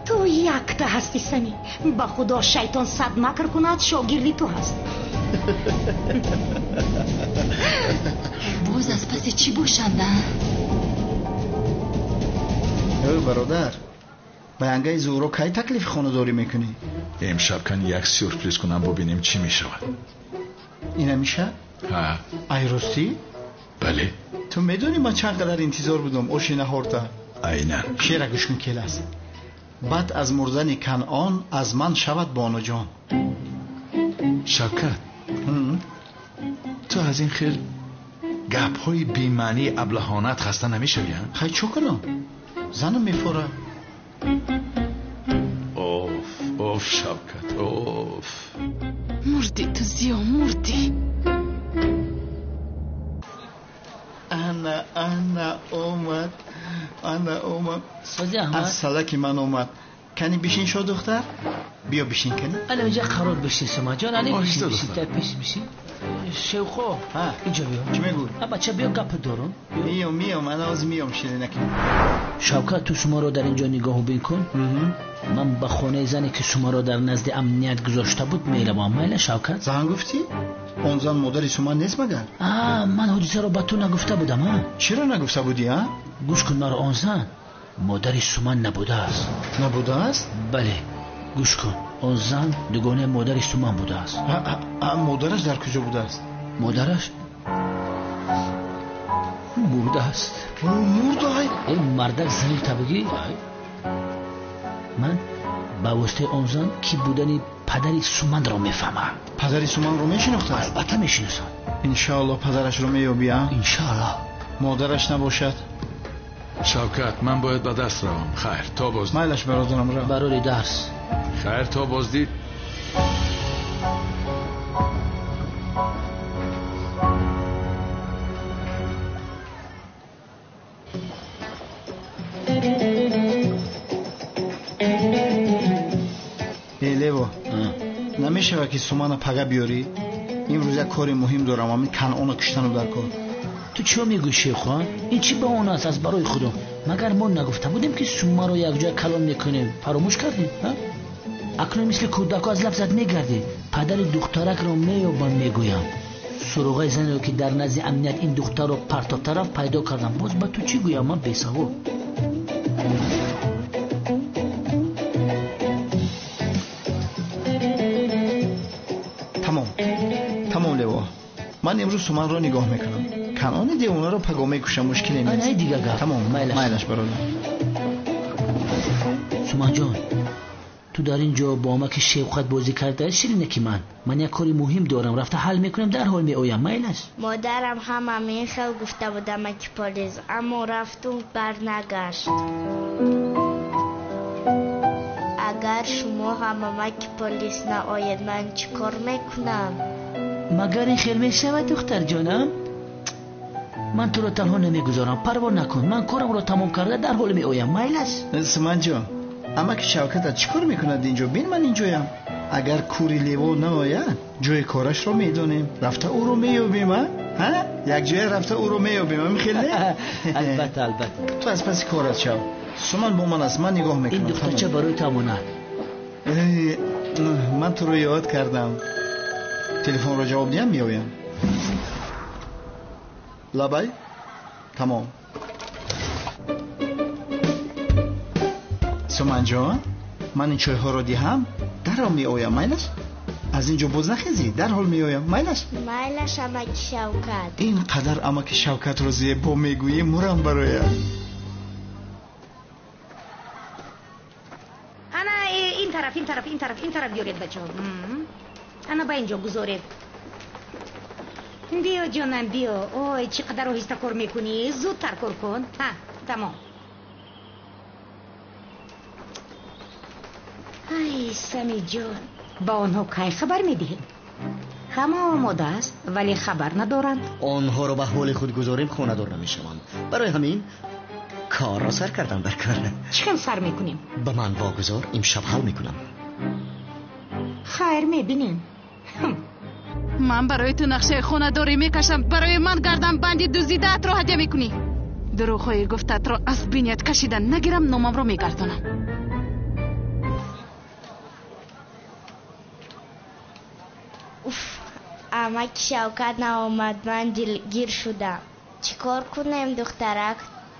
S2: Ту якта ҳастӣ, Самӣ. Ба худо шайтон сад макр кунад, шогирди ту ҳаст.
S8: Боз аз паси чӣ бошанд, а?
S13: Эй бародар, ба янгаи Зуҳро кай таклифи хонадорӣ мекунӣ?
S1: Имшаб кани як сюрприз кунам, бубинем чӣ мешавад.
S13: Ина мешавад?
S1: Ҳа.
S13: Ай ростӣ?
S1: Бале.
S13: Ту медонӣ ман чанд қадар интизор будам оши наҳорта?
S1: Айнан.
S13: Шеъра гӯш кун, келас. Баъд аз мурдани Канъон аз ман шавад бонуҷон.
S1: Шавкат, ту аз ин хел гапҳои бемаънии аблаҳонат хаста намешавӣ?
S13: Хай чӣ кунам? Занам мефора.
S1: Оф, оф, Шавкат, оф.
S8: Мурдӣ ту, Зиё, мурдӣ.
S13: Ана, ана омад, ана омад.
S7: Сози Аҳмад.
S13: Аз салаки ман омад. Кани бишин шо, духтар? Биё бишин кани.
S7: Ана инҷа қарор бишин, Сумаҷон. Ани бишин, бишин, та пеш бишин. Шевхо, инҷо биё.
S13: Чӣ мегӯй?
S7: А бача биё, гап дорам.
S13: Миём, миём, ана ҳозир миём, ширинаки.
S7: Шавкат, ту шуморо дар инҷо нигоҳубин кун. Ман ба хонаи зане ки шуморо дар назди амният гузошта буд меравам. Майла, Шавкат?
S13: Зан гуфтӣ? Он зан модари Суман нест магар?
S7: А, ман ҳодисаро ба ту нагуфта будам, а?
S13: Чиро нагуфта будӣ, а?
S7: Гӯш кун маро, он зан модари Суман набудааст.
S13: Набудааст?
S7: Бале. Гӯш кун, он зан дугонаи модари Суман будааст.
S13: Модараш дар куҷо будааст?
S7: Модараш мурдааст.
S13: Мурда?
S7: Ин мардак зани табигӣ. Ман ба воситаи он зан ки будани падари Суманро мефаҳмам.
S13: Падари Суманро мешинохтааст?
S7: Албатта мешиносам.
S13: Иншааллоҳ падарашро меёбӣ, а?
S7: Иншааллоҳ.
S13: Модараш набошад?
S1: Шавкат, ман бояд ба дарс равам. Хайр, то боздид.
S13: Майлаш бародарам, рав.
S7: Барори дарс.
S1: Хайр, то боздид.
S13: Э, Лево, намешавад ки Сумана пага биёрӣ? Имрӯз як кори муҳим дорам, ҳамин Канъонро куштану дар кор.
S7: Ту чиё мегӯӣ, шерхон? Ин чӣ баҳона аст аз барои Худо? Магар мо нагуфта будем, ки Сумаро якҷоя калон мекунем? Фаромӯш кардем? Акнун мисли кӯдако аз лафзат мегардӣ. Падари духтаракро меёбам, мегӯям. Суроғаи занеро, ки дар назди амният ин духтарро партофта рафт, пайдо кардам. Боз ба ту чӣ гӯям? Ман бесавод.
S13: Тамом, тамом, Лево, ман имрӯз Суманро нигоҳ мекунам. Канъони девонаро паго мекушам, мушкиле нест.
S7: Ай дига гап.
S13: Тамом, майлаш бародар.
S7: Суманҷон, ту дар ин ҷо бо амаки Шевқат бозӣ кардаи ширине ки ман як кори муҳим дорам, рафта ҳал мекунам, дарҳол меоям. Майлаш?
S6: Модарам ҳам ҳамин хел гуфта буд, амаки полис, аммо рафту барнагашт. Агар шумо ҳам амаки полис наоед, ман чӣ кор мекунам?
S7: Магар ин хел мешавад, духтарҷонам? Ман туро танҳо намегузорам, парво накун. Ман корамро тамом карда дарҳол меоям. Майлаш?
S13: Суманҷон, амаки Шавкатат чӣ кор мекунад инҷо? Бин, ман инҷоям. Агар кури Лево наояд, ҷои корашро медонем, рафта ӯро меёбем. А якҷоя рафта ӯро меёбем, ҳамин хел не?
S7: Албатта, албатта.
S13: Ту аз паси корат шав, Суман бо ман аст, ман нигоҳ мекунам.
S7: Ин духтарча барои ту амонат.
S13: Ман туро ёд кардам. Телефонро ҷавоб диҳам, меоям. Лабай, тамом. Суманҷон, ман ин чойҳоро диҳам, дарҳол меоям. Майлаш? Аз ин ҷо боз нахезӣ, дарҳол меоям. Майлаш?
S6: Майлаш, амаки Шавкат.
S13: Ин қадар амаки Шавкатро зебо мегӯӣ, мурам бароям.
S2: Ана ин тараф, ин тараф, ин тараф, ин тараф биёред, бачаҳо. Ана ба ин ҷо гузоред. Биё, ҷонам, биё. Ой, чӣ қадар оҳиста кор мекунӣ. Зудтар кор кун. Ҳа, тамом. Ай, Самиҷон, ба онҳо кай хабар медиҳем? Ҳама омода аст, вале хабар надоранд.
S5: Онҳоро ба ҳоли худ гузорем, хонадор намешаванд. Барои ҳамин корро сар кардам дар кор.
S2: Чӣ хел сар мекунем?
S5: Ба ман вогузор, имшаб ҳал мекунам.
S2: Хайр, мебинем.
S8: Ман барои ту нақшаи хонадорӣ мекашам. Барои ман гарданбанди дуздидаатро ҳадя мекунӣ. Дурӯғҳои гуфтаатро аз биният кашида нагирам, номамро мегардонам.
S6: Уф, амаки Шавкат наомад, ман дилгир шудам. Чӣ кор кунем, духтарак?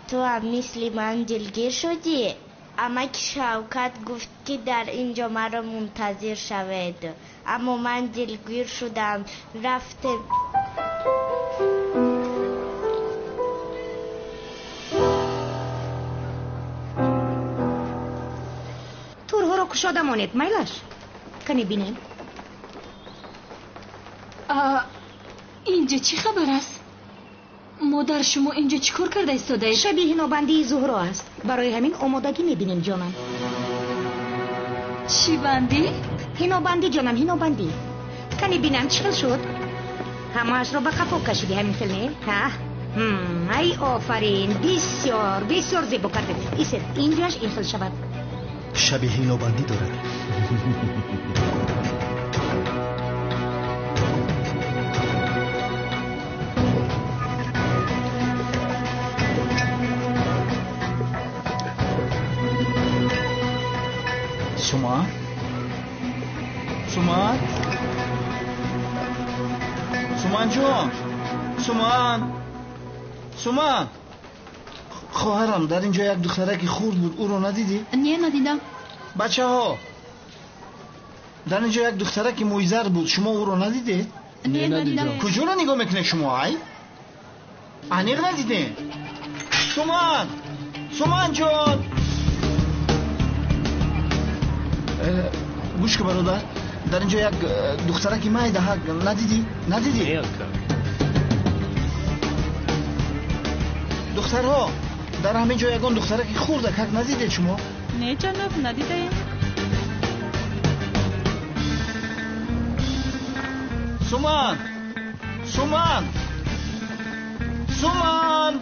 S6: Ту ҳам мисли ман дилгир шудӣ? Амаки Шавкат гуфт, ки дар ин ҷо маро мунтазир шавед, аммо ман дилгир шудам. Рафтем.
S2: Турҳоро кушода монед, майлаш? Кане бинем.
S21: Инҷо чӣ хабар аст? Модар, шумо инҷо чӣ кор карда истодаед?
S2: Шаби ҳинобандии Зуҳро аст. Барои ҳамин омодагӣ мебинем, ҷонам.
S21: Чӣ бандӣ?
S2: Ҳинобандӣ, ҷонам, ҳинобандӣ. Кане бинам чӣ хел шуд? Ҳамаашро ба қафо кашидӣ, ҳамин хел не? Ҳа? Ай, офарин, бисёр бисёр зебо кардед. Исед, инҷоаш ин хел шавад.
S5: Шаби ҳинобандӣ дорад.
S13: Сума? Суман? Суманҷон! Суман! Суман! Хоҳарам, дар ин ҷо як духтараки хурд буд, ӯро надидӣ?
S4: Не, надидам.
S13: Бачаҳо, Дар инҷо як духтараки мӯйзард буд, шумо ӯро надидед?
S8: Не, надидам.
S13: Куҷоро нигоҳ мекунед шумо, ай? Аниқ надидед? Суман! Суман ҷон! Гӯш кун бародар, дар инҷо як духтараки майдаҳак надидӣ? Надидӣ? Духтарҳо, дар ҳамин ҷо ягон духтараки хурдакак надидед шумо?
S8: Не, ҷаноб, надидаем.
S13: Суман! Суман! Суман!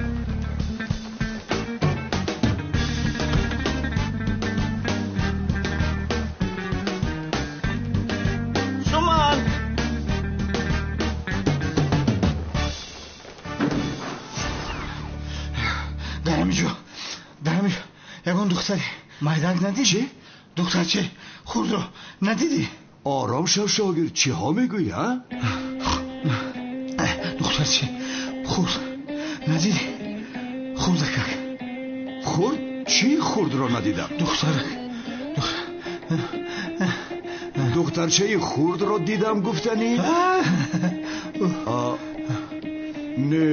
S13: Суман! Дар ҳамин ҷо, дар ҳамин ҷо ягон духтари майдак надидӣ? Духтарчаи хурдро надидӣ?
S14: Ором шав, шогирд, чиҳо мегӯӣ, а?
S13: Духтарчаи хурд надидӣ? Хурдакак.
S14: Хурд? Чӣ хурдро надидам?
S13: Духтарак.
S14: Духтарчаи хурдро дидам гуфтанӣ? Не.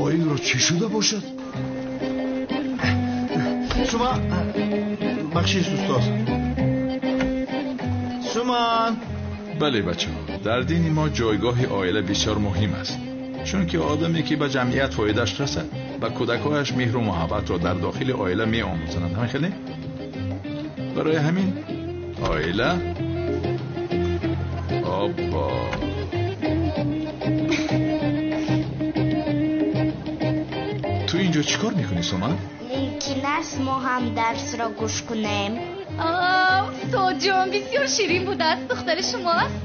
S14: Оинро чӣ шуда бошад?
S13: Суман, бахшиш устод. Суман.
S1: Бале бачаҳо, дар дини мо ҷойгоҳи оила бисёр муҳим аст. Чунки одаме ки ба ҷамъият фоидааш расад, ба кӯдакҳояш меҳру муҳаббатро дар дохили оила меомӯзонанд. Ҳамин хеле? Барои ҳамин оила обба. Ту инҷо чӣ кор мекунӣ, Суман?
S6: Мумкин аст мо ҳам дарсро гӯш кунем?
S4: Устод ҷон, бисёр ширин будааст. Духтари шумост?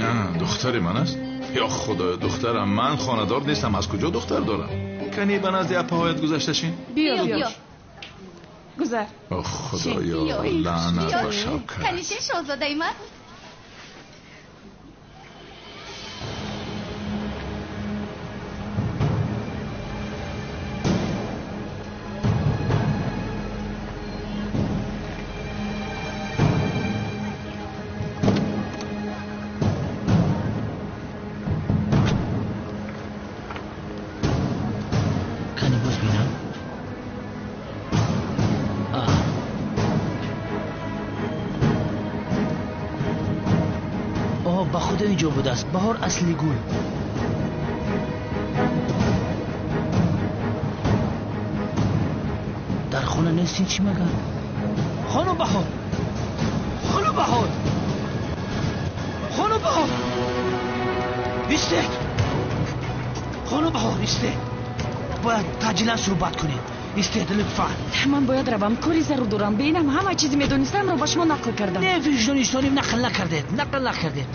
S1: Не, духтари ман аст. Ё худоё, духтарам, ман хонадор нестам, аз куҷо духтар дорам? Кани ба назди апаҳоят гузашта шин?
S8: Биё, биё. Гузар.
S1: О худоё, лаънат ба Шавкат.
S4: Кани шин, шоҳзодаи ман.
S7: Инҷо будааст баҳор асли гул. Дар хона нестин чӣ магар? Хонум Баҳор, хонум Баҳор, хонум Баҳор, истед! Хонум Баҳор, истед! Бояд таъҷилан суҳбат кунем. Истед, лутфан.
S8: Ман бояд равам, кори зарур дорам. Бинам ҳама чизи медонистамро ба шумо нақл кардам.
S7: Не, виҷдони нақл накардед, нақл накардед.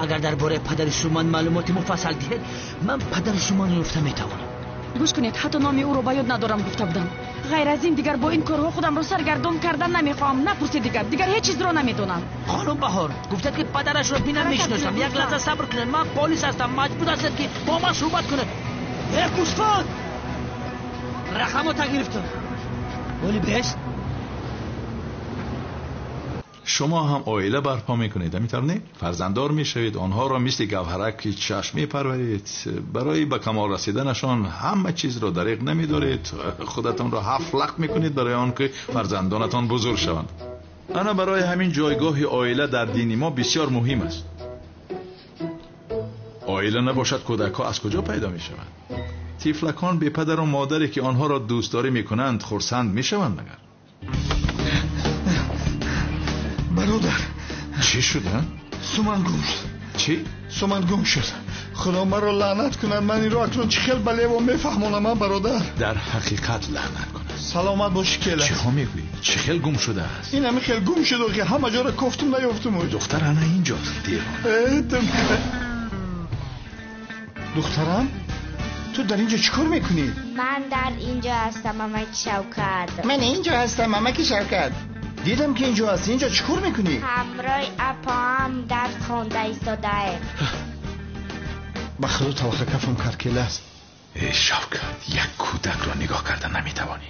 S7: Агар дар бораи падари Суман маълумоти муфассал диҳед, ман падари Суманро ёфта метавонам.
S8: Гӯш кунед, ҳатто номи ӯро ба ёд надорам гуфта будам. Ғайр аз ин дигар бо ин корҳо худамро саргардон кардан намехоҳам. Напурсед дигар, дигар ҳеҷ чизро намедонам.
S7: Хонум Баҳор, гуфтед ки падарашро бинам мешиносам. Як лаҳза сабр кунед, ман полис ҳастам, маҷбур ҳастед ки бо ман суҳбат кунед. Э, гӯсфанд! Рақамро гирифтам. Оли бест?
S1: Шумо ҳам оила барпо мекунед, ҳамин тавр не? Фарзанддор мешавед, онҳоро мисли гавҳараки чашм мепарваред, барои ба камол расиданашон ҳама чизро дариқ намедоред, худатонро ҳафт лақ мекунед барои он ки фарзандонатон бузург шаванд. Ана барои ҳамин ҷойгоҳи оила дар дини мо бисёр муҳим аст. Оила набошад, кӯдакҳо аз куҷо пайдо мешаванд? Тифлакон бепадару модаре ки онҳоро дӯстдорӣ мекунанд хурсанд мешаванд магар?
S13: Бародар,
S1: чӣ шуда?
S13: Суман гум шуд.
S1: Чӣ?
S13: Суман гум шуд. Худо маро лаънат кунад. Ман инро акнун чӣ хел ба лево мефаҳмонам, бародар?
S1: Дар ҳақиқат лаънат кунад.
S13: Саломат бошӣ, кела.
S1: Чиҳо мегӯӣ? Чӣ хел гум шудааст?
S13: Ин ҳамин хел гум шуд, ки ҳама ҷоро кофтум, наёфтум.
S1: Духтар ана инҷост, девона.
S13: Духтарам, ту дар инҷо чӣ кор мекунӣ?
S6: Ман дар инҷо ҳастам, амаки Шавкат.
S13: Ман инҷо ҳастам, амаки Шавкат. Дидам ки инҷо ҳастӣ. Инҷо чӣ кор мекунӣ?
S6: Ҳамроҳи апаам дарс хонда истодаем.
S13: Ба худо таваққа кафам кард, келаст.
S1: Э, Шавкат, як кӯдакро нигоҳ карда наметавонӣ.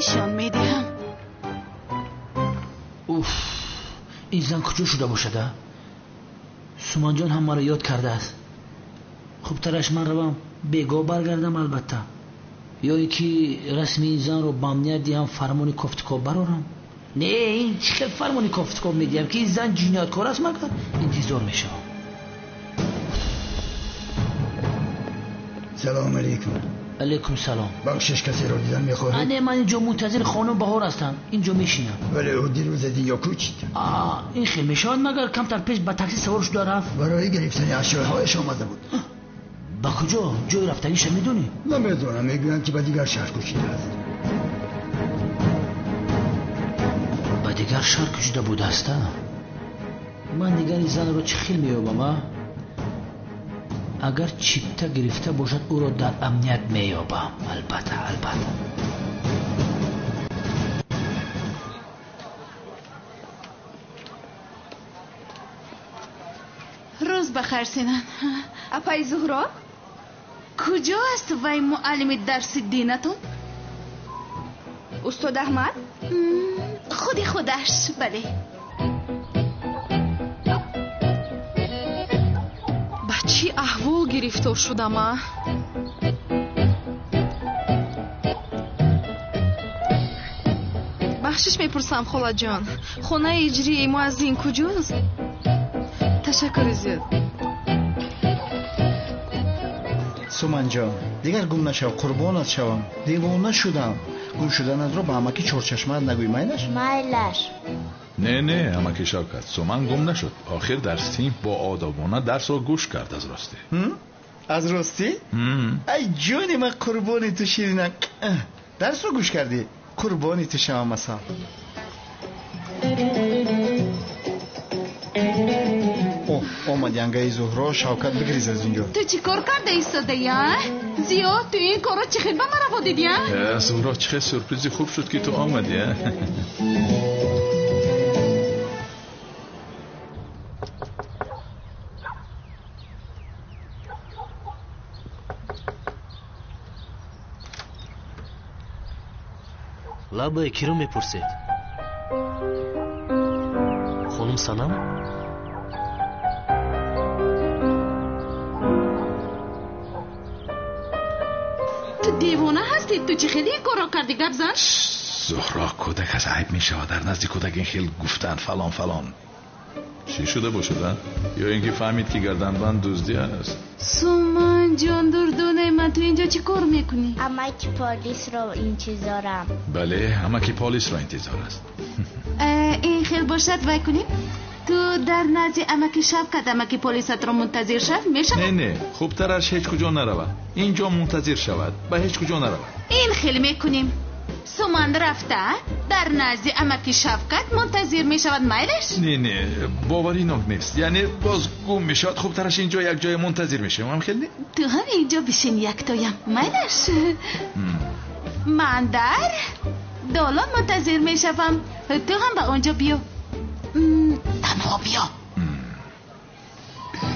S8: Нишон медиҳам.
S7: Уф, ин зан куҷо шуда бошад, а? Суманҷон ҳам маро ёд кардааст. Хубтараш ман равам, бегоҳ баргардам албатта. Ё ин ки расми ин занро ба амният диҳам, фармони кофтукоб барорам. Не, ин чӣ хел фармони кофтукоб медиҳам, ки ин зан ҷинояткор аст, магар интизор мешавам.
S10: Салом алейкум.
S7: Алейкум салом.
S10: Бахшиш, касеро дидан мехоҳед?
S7: Не, ман инҷо мунтазири хонум Баҳор ҳастам. Инҷо мешинам.
S10: Вале ӯ дирӯз аз инҷо кӯчид.
S7: Ин хел мешавад, магар камтар пеш ба такси савор шуда рафт.
S10: Барои гирифтани ашёҳояш омада буд.
S7: Ба куҷо? Ҷои рафтагиша медонӣ?
S10: Намедонам, мегӯянд ки ба дигар шаҳр кӯчидааст.
S7: Ба дигар шаҳр кӯчида будааст, а? Ман дигар ин занро чӣ хел меёбам, а? Агар чипта гирифта бошад, ӯро дар амният меёбам. Албатта, албатта.
S8: Рӯз бахайр, Синан.
S4: Апаи Зуҳро?
S8: Куҷо аст вай муаллими дарси динатон?
S4: Устод Аҳмад?
S8: Худи худаш, бале.
S4: Ба чӣ аҳвол гирифтор шудам, а? Бахшиш мепурсам, холаҷон. Хонаи иҷрии муаззин куҷост? Ташаккури зиёд.
S13: Суманҷон, дигар гум нашав, қурбонат шавам. Девона шудам. Гум шуданатро ба амаки Чорчашмаат нагӯй, майлаш?
S6: Майлаш.
S1: Не, не, амаки Шавкат, Суман гум нашуд. Охир дар синф бо одобона дарсро гӯш кард аз ростӣ.
S13: Аз ростӣ? Ай ҷони ман, қурбони ту ширинак. Дарсро гӯш кардӣ? Қурбони ту шавам, асал. Омад янгаи Зуҳро. Шавкат, бигриз аз инҷо.
S8: Ту чӣ кор карда истодаи, а? Зиё, ту ин корро чӣ хел ба ман раво дидӣ, а?
S1: Зуҳро, чӣ хел сюрпризи хуб шуд, ки ту омадӣ, а?
S9: Лабае киро мепурсед? Хонум Санам?
S8: Ту девона ҳастӣ? Ту чӣ хеле ин корро кардӣ, гап зан?
S1: Зуҳро, кӯдак аз айб мешавад. Дар назди кӯдак ин хел гуфтан фалон фалон. Чӣ шуда бошад, а? Ё ин ки фаҳмид, ки гарданбанд дуздӣ аст?
S8: Суманҷон, дурдонаи ман, ту инҷо чӣ кор мекунӣ?
S6: Амаки полисро интизорам.
S1: Бале, амаки полисро интизор аст.
S8: Ин хел бошад, вай кунем? Ту дар назди амаки Шавкат амаки полисатро мунтазир шав, мешавад?
S1: Не, не, хубтараш ҳеҷ куҷо наравад. Инҷо мунтазир шавад, ба ҳеҷ куҷо наравад.
S8: Ин хел мекунем. Суман рафта дар назди амаки Шавкат мунтазир мешавад, майлаш?
S1: Не, не, боваринок нест. Яъне боз гум мешавад. Хубтараш инҷо як ҷое мунтазир мешавем, ҳам хел не?
S8: Ту ҳам инҷо бишин яктоям, майлаш? Ман дар долон мунтазир мешавам. Ту ҳам ба он ҷо биё. Танҳо биё.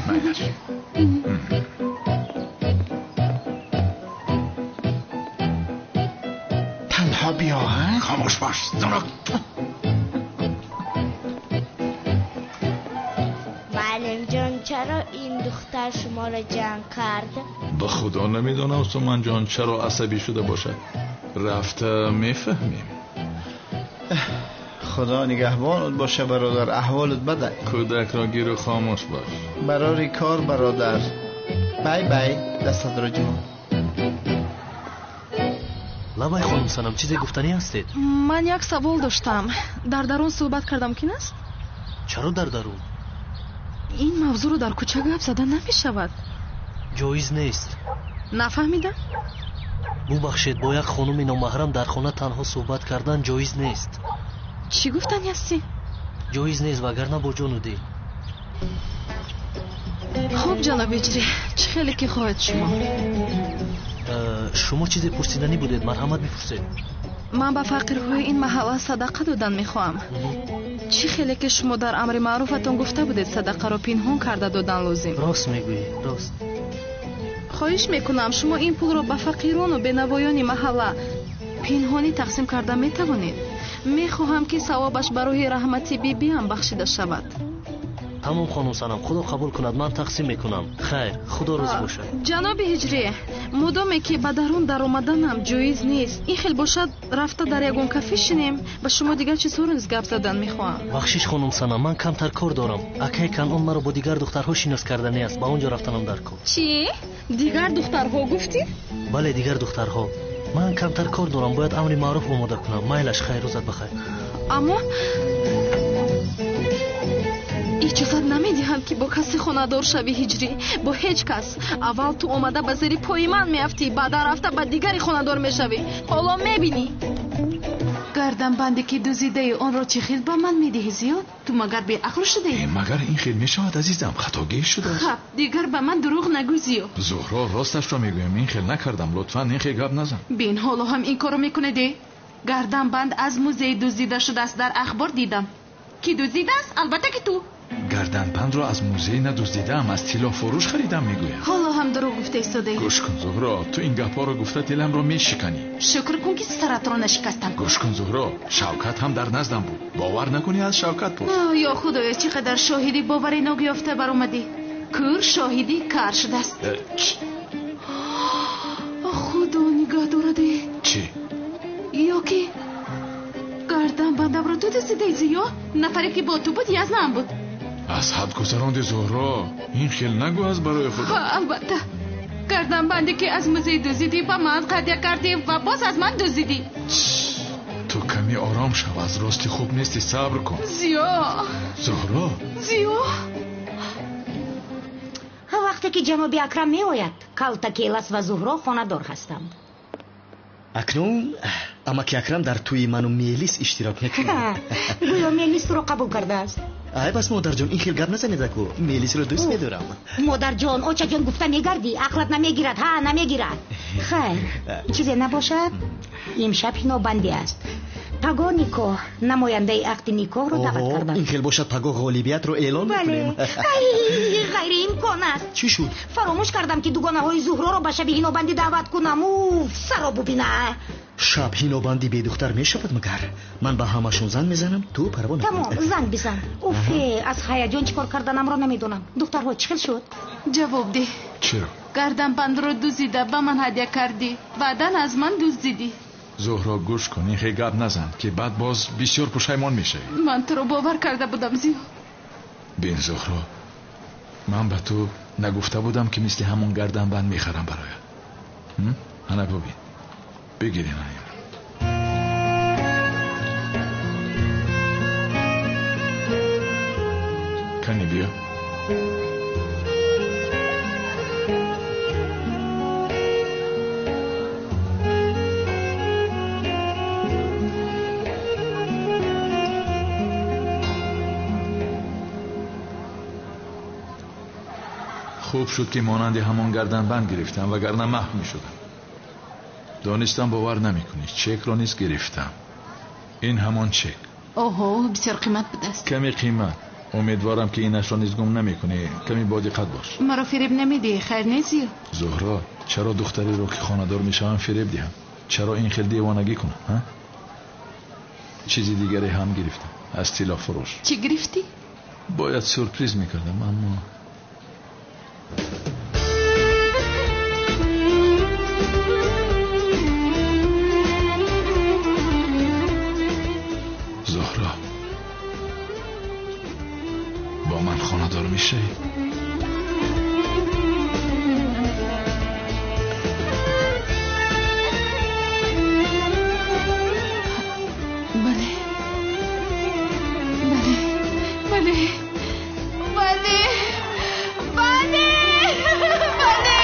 S1: Майлаш.
S13: Танҳо биё, ҳа?
S1: Хомӯш бош, зунук.
S6: Муаллимҷон, чаро ин духтар шуморо ҷанг кард?
S1: Ба худо намедонам, Суманҷон, чаро асабӣ шуда бошад. Рафта мефаҳмем.
S13: Худо нигаҳбонат боша, бародар. Аҳволат бада.
S1: Кӯдакро гиру хомӯш бош.
S13: Барори кор, бародар. Бай бай, дастатро ҷун.
S9: Лабай хонум Санам, чизе гуфтанӣ ҳастед?
S4: Ман як савол доштам. Дар дарун суҳбат кардам мумкин аст?
S9: Чаро дар дарун?
S4: Ин мавзӯъро дар кӯча гап зада намешавад.
S9: Ҷоиз нест.
S4: Нафаҳмидам?
S9: Бубахшед, бо як хонуми номаҳрам дар хона танҳо суҳбат кардан ҷоиз нест.
S4: Чӣ гуфтанӣ ҳастӣ?
S9: Ҷоиз нест, вагарна бо ҷону дил.
S4: Хуб, ҷаноби иҷрӣ, чӣ хеле ки хоҳед шумо.
S9: Шумо чизе пурсиданӣ будед, марҳамат бипурсед.
S4: Ман ба фақирҳои ин маҳалла садақа додан мехоҳам. Чӣ хеле ки шумо дар амри маъруфатон гуфта будед, садақаро пинҳон карда додан лозим.
S9: Рост мегӯӣ, рост.
S4: Хоҳиш мекунам, шумо ин пулро ба фақирону бенавоёни маҳалла Пинҳонӣ тақсим карда метавонед. Мехоҳам ки савобаш барои раҳмати бибиам бахшида шавад.
S9: Тамом хонум Санам, худо қабул кунад, ман тақсим мекунам. Хайр, худо розӣ бошад.
S4: Ҷаноби Ҳиҷрӣ, мудоме ки ба дарун даромаданам ҷоиз нест, ин хел бошад рафта дар ягон кафе шинем. Ба шумо дигар чизҳоро низ гап задан мехоҳам.
S9: Бахшиш хонум Санам, ман камтар кор дорам. Акай Канъон маро бо дигар духтарҳо шинос карданӣ аст, ба он ҷо рафтанам дар кор.
S4: Чӣ? Дигар духтарҳо гуфтӣ?
S9: Бале, дигар духтарҳо. Ман камтар кор дорам, бояд амри маъруф омода кунам. Майлаш, хайр, рӯзат бахайр.
S4: Аммо иҷозат намедиҳам ки бо касе хонадор шавӣ Ҳиҷрӣ, бо ҳеҷ кас. Аввал ту омада ба зери пои ман меафтӣ, баъдан рафта ба дигари хонадор мешавӣ. Ҳоло мебинӣ.
S8: Гарданбанде ки дуздидаи онро чӣ хел ба ман медиҳӣ зиёд? Ту магар беақл шудаӣ?
S1: Магар ин хел мешавад азизам, хатогӣ шудааст.
S8: Хаб, дигар ба ман дурӯғ нагӯ зиёд.
S1: Зуҳро, росташро мегӯям, ин хел накардам. Лутфан ин хел гап назан.
S8: Бин, ҳоло ҳам ин корро мекунед. Гарданбанд аз музей дуздида шудааст, дар ахбор дидам. Ки дуздидааст? Албатта ки ту.
S1: Гарданбандро аз музей надуздидаам, аз тиллофурӯш харидам мегӯям.
S8: Ҳоло ҳам дурӯғ гуфта истодаӣ.
S1: Гӯш кун Зуҳро, ту ин гапҳоро гуфта диламро мешиканӣ.
S8: Шукр кун ки саратро нашикастам.
S1: Гӯш кун Зуҳро, Шавкат ҳам дар наздам буд. Бовар накунӣ, аз Шавкат пурс.
S8: Ё худоё, чӣ қадар шоҳиди боваринок ёфта баромадӣ. Кӯр шоҳиди кар шудааст. Худо нигаҳ дораде.
S1: Чӣ?
S8: Ё ки гарданбандамро ту дуздидаӣ зиё? Нафаре ки бо ту буд язнам буд.
S1: Аз ҳад гузаронди Зуҳро, ин хел нагӯ аз барои худо.
S8: Албатта, гарданбанде ки аз музей дуздидӣ ба ман ҳадя кардӣ ва боз аз ман дуздидӣ.
S1: Ту каме ором шав, аз рости хуб нести, сабр кун.
S8: Зиё.
S1: Зуҳро.
S8: Зиё.
S2: Вақте ки ҷаноби Акрам меояд, Калтакелас ва Зуҳро хонадор ҳастанд.
S5: Акнун амаки Акрам дар тӯи ману Мелис иштирок мекунад.
S2: Гӯё Мелис туро қабул кардааст.
S5: Ай бас модарҷон, ин хел гап назанед аку. Мелисро дӯст медорам.
S2: Модарҷон, очаҷон гуфта мегардӣ, ақлат намегирад, ҳа, намегирад. Хайр, чизе набошад, имшаб ҳинобандӣ аст. Пагоҳ никоҳ, намояндаи ақди никоҳро даъват кардам.
S5: Ин хел бошад пагоҳ ғолибиятро эълон мекунем.
S2: Ай, ғайриимкон аст.
S5: Чӣ шуд?
S2: Фаромӯш кардам ки дугонаҳои Зуҳроро ба шаби ҳинобандӣ даъват кунам. Уф, саро бубина.
S5: Шаб ҳинобандӣ бедухтар мешавад магар? Ман ба ҳамашон занг мезанам, ту парво накун.
S2: Тамом, занг бизан. Уфе, аз ҳаяҷон чӣ кор карданамро намедонам. Духтарҳо, чӣ хел шуд?
S8: Ҷавоб деҳ.
S1: Чиро?
S8: Гарданбандро дуздида ба ман ҳадя кардӣ, баъдан аз ман дуздидӣ.
S1: Зуҳро, гӯш кун, ин хел гап назан ки баъд боз бисёр пушаймон мешавӣ.
S8: Ман туро бовар карда будам зиё.
S1: Бин Зуҳро, ман ба ту нагуфта будам ки мисли ҳамон гарданбанд мехарам бароят. Ана бубин, бигирем ана. Кани биё. Хуб шуд ки монанди ҳамон гарданбанд гирифтам, вагарна маҳв мешудам. Донистам бовар намекунӣ, чекро низ гирифтам. Ин ҳамон чек.
S8: Оҳо, бисёр қимат будааст.
S1: Каме қимат. Умедворам ки инашро низ гум намекунӣ. Каме бодиққат бош.
S8: Маро фиреб намедиҳӣ, хайр не зиё?
S1: Зуҳро, чаро духтареро ки хонадор мешавам фиреб диҳам? Чаро ин хел девонагӣ кунам? Ҳа? Чизи дигаре ҳам гирифтам аз тиллофурӯш.
S8: Чӣ гирифтӣ?
S1: Бояд сюрприз мекардам, аммо Зуҳро, бо ман хонадор мешавӣ?
S8: Бале, бале, бале, бале, бале, бале.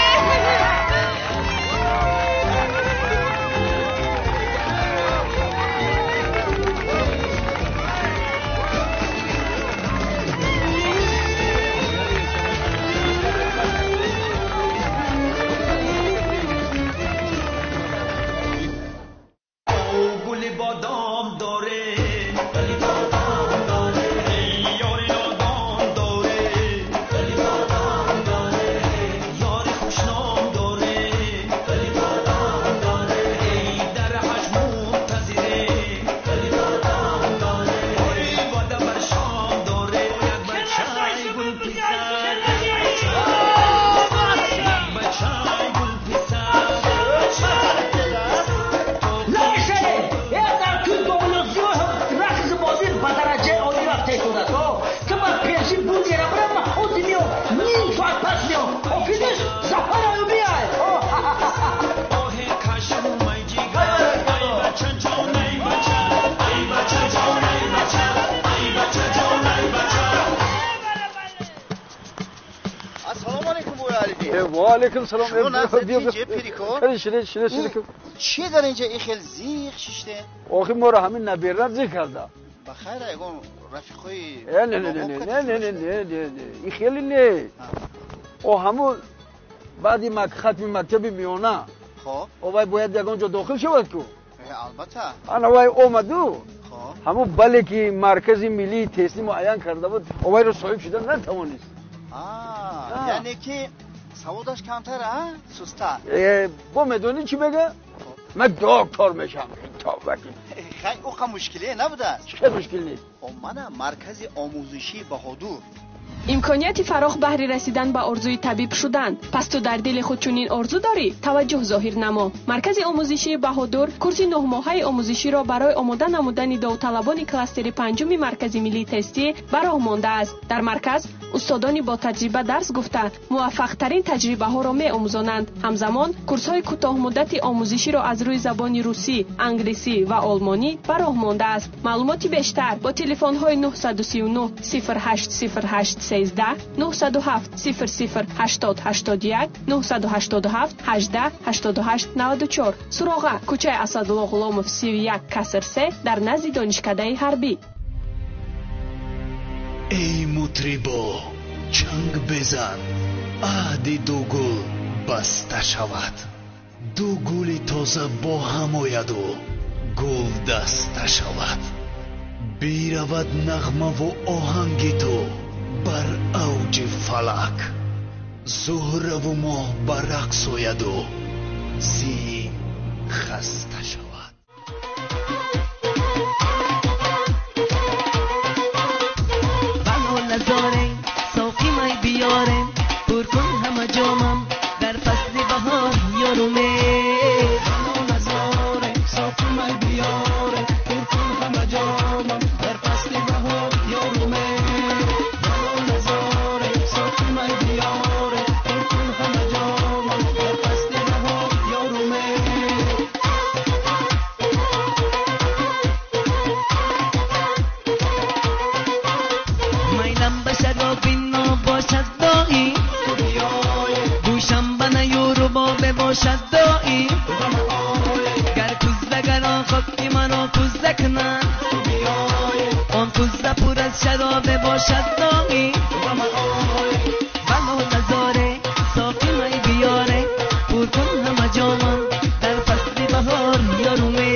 S17: Ва алайкум салом.
S13: Шумо нағзед, пирико?
S17: Шире, шире, шире.
S13: Чӣ дар инҷа ин хел зиқ шиште?
S17: Охи моро ҳамин набера зиқ карда.
S13: Ба хайр, ягон рафиқои...
S17: Не, не, не, не, не, не, не, не, не, ин хеле не. О ҳамун баъди хатми мактаби миёна.
S13: Хоб.
S17: О вай бояд ягон ҷо дохил шавад ку?
S13: Албатта.
S17: Ана вай омаду. Ҳамун бале ки маркази миллии тестӣ муайян карда буд, о вайро соҳиб шуда натавонист.
S13: Яъне ки саводаш камтар, а? Сустар.
S17: Бо медонӣ чӣ мега? Ман доктор мешам.
S13: Хай, оқа мушкиле набудааст.
S17: Чӣ мушкил нест?
S13: Мана маркази омӯзишии Баҳодур.
S11: Имконияти фарох баҳри расидан ба орзуи табиб шудан. Пас ту дар дили худ чунин орзу дорӣ? Таваҷҷӯҳ зоҳир намо. Маркази омӯзишии Баҳодур курси нӯҳмоҳаи омӯзиширо барои омода намудани довталабони кластери панҷуми маркази миллии тестӣ ба роҳ мондааст. Дар марказ устодони бо таҷриба дарс гуфта муваффақтарин таҷрибаҳоро меомӯзонанд. Ҳамзамон курсҳои кӯтоҳмуддати омӯзиширо аз рӯи забони русӣ, англисӣ ва олмонӣ ба роҳ мондааст. Маълумоти бештар бо телефонҳои 939 08 08 13, 907 00 80 81, 987 18 88 94. Суроға: кӯчаи Асадулло Ғуломов 31 каср 3 дар назди донишкадаи ҳарбӣ.
S14: Эй мутрибо, чанг безан, аҳди ду гул баста шавад. Ду гули тоза бо ҳам ояду гул даста шавад. Биравад нағмаву оҳанги ту бар авҷи фалак. Зуҳраву моҳ ба рақс ояду зин хаста шавад.
S22: Назорем, соқи май биёрем, пур кун ҳама ҷомам дар фасли баҳор ёруме.
S23: Назорем, соқи май биёрем, пур кун ҳама ҷомам дар фасли баҳор ёруме. Назорем, соқи май биёрем, пур кун ҳама ҷомам дар фасли баҳор ёруме.
S22: باشد دایی گر کوزه گران خاکی مرا کوزه کنند، آن کوزه پر از شرابه باشد دایی. بلا نزاره ساقی می بیاره، پر کن همه جامم در فصل بهار یارومه.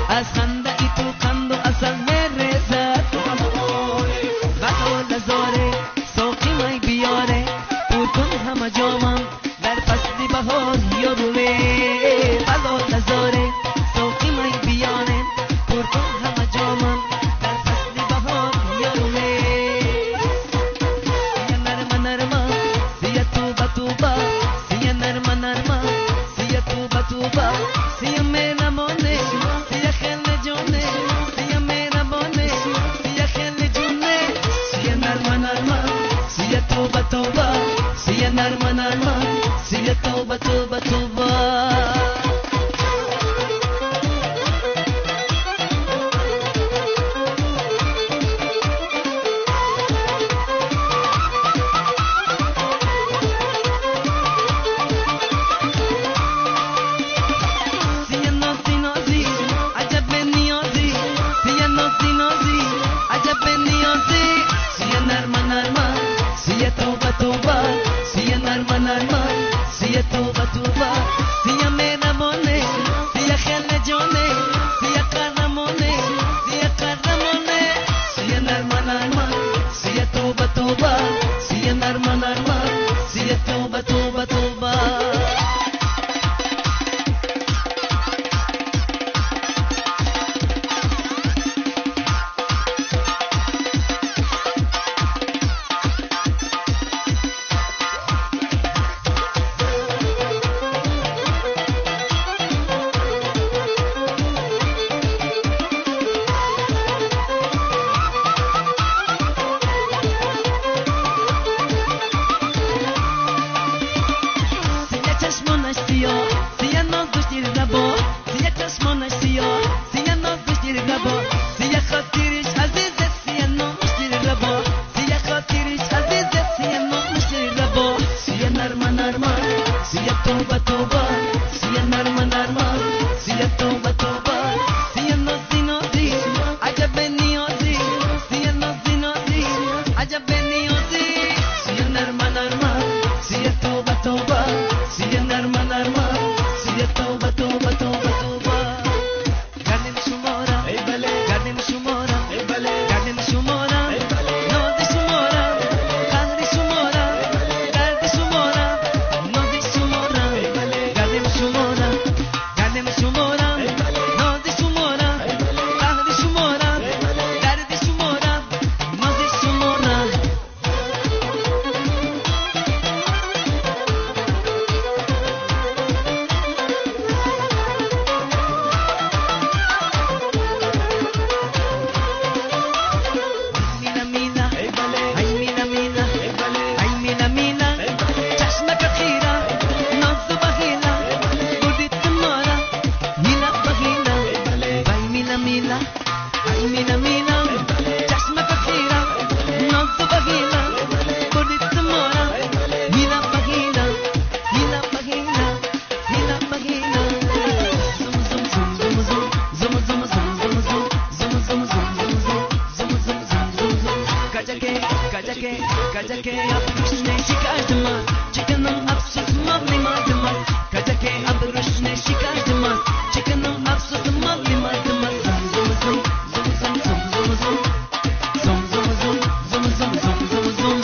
S22: از خنده ای تو قند و عسل می‌ریزد. بلا نزاره ساقی می بیاره، پر کن همه جامم در فصل بهار یارومه. بلا نزاره ساقی می بیاره، پر کن همه جامم در فصل بهار یارومه. سیه نرمه نرمه سیه توبه توبه، سیه نرمه نرمه سیه توبه توبه، سیه مهربانه سیه خیل جونه، سیه مهربانه سیه خیل جونه، سیه نرمه نرمه سیه توبه توبه، سیه نرمه نرمه سیه توبه توبه توبه. Каҷаке абрӯш нешикаштимас, чиканам афсус мавлимадимас. Каҷаке абрӯш нешикаштимас, чиканам афсус мавлимадимас. Зум зум зум зум зум зум зум зум зум зум зум зум зум зум зум зум.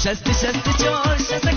S23: شست شست چهار شست.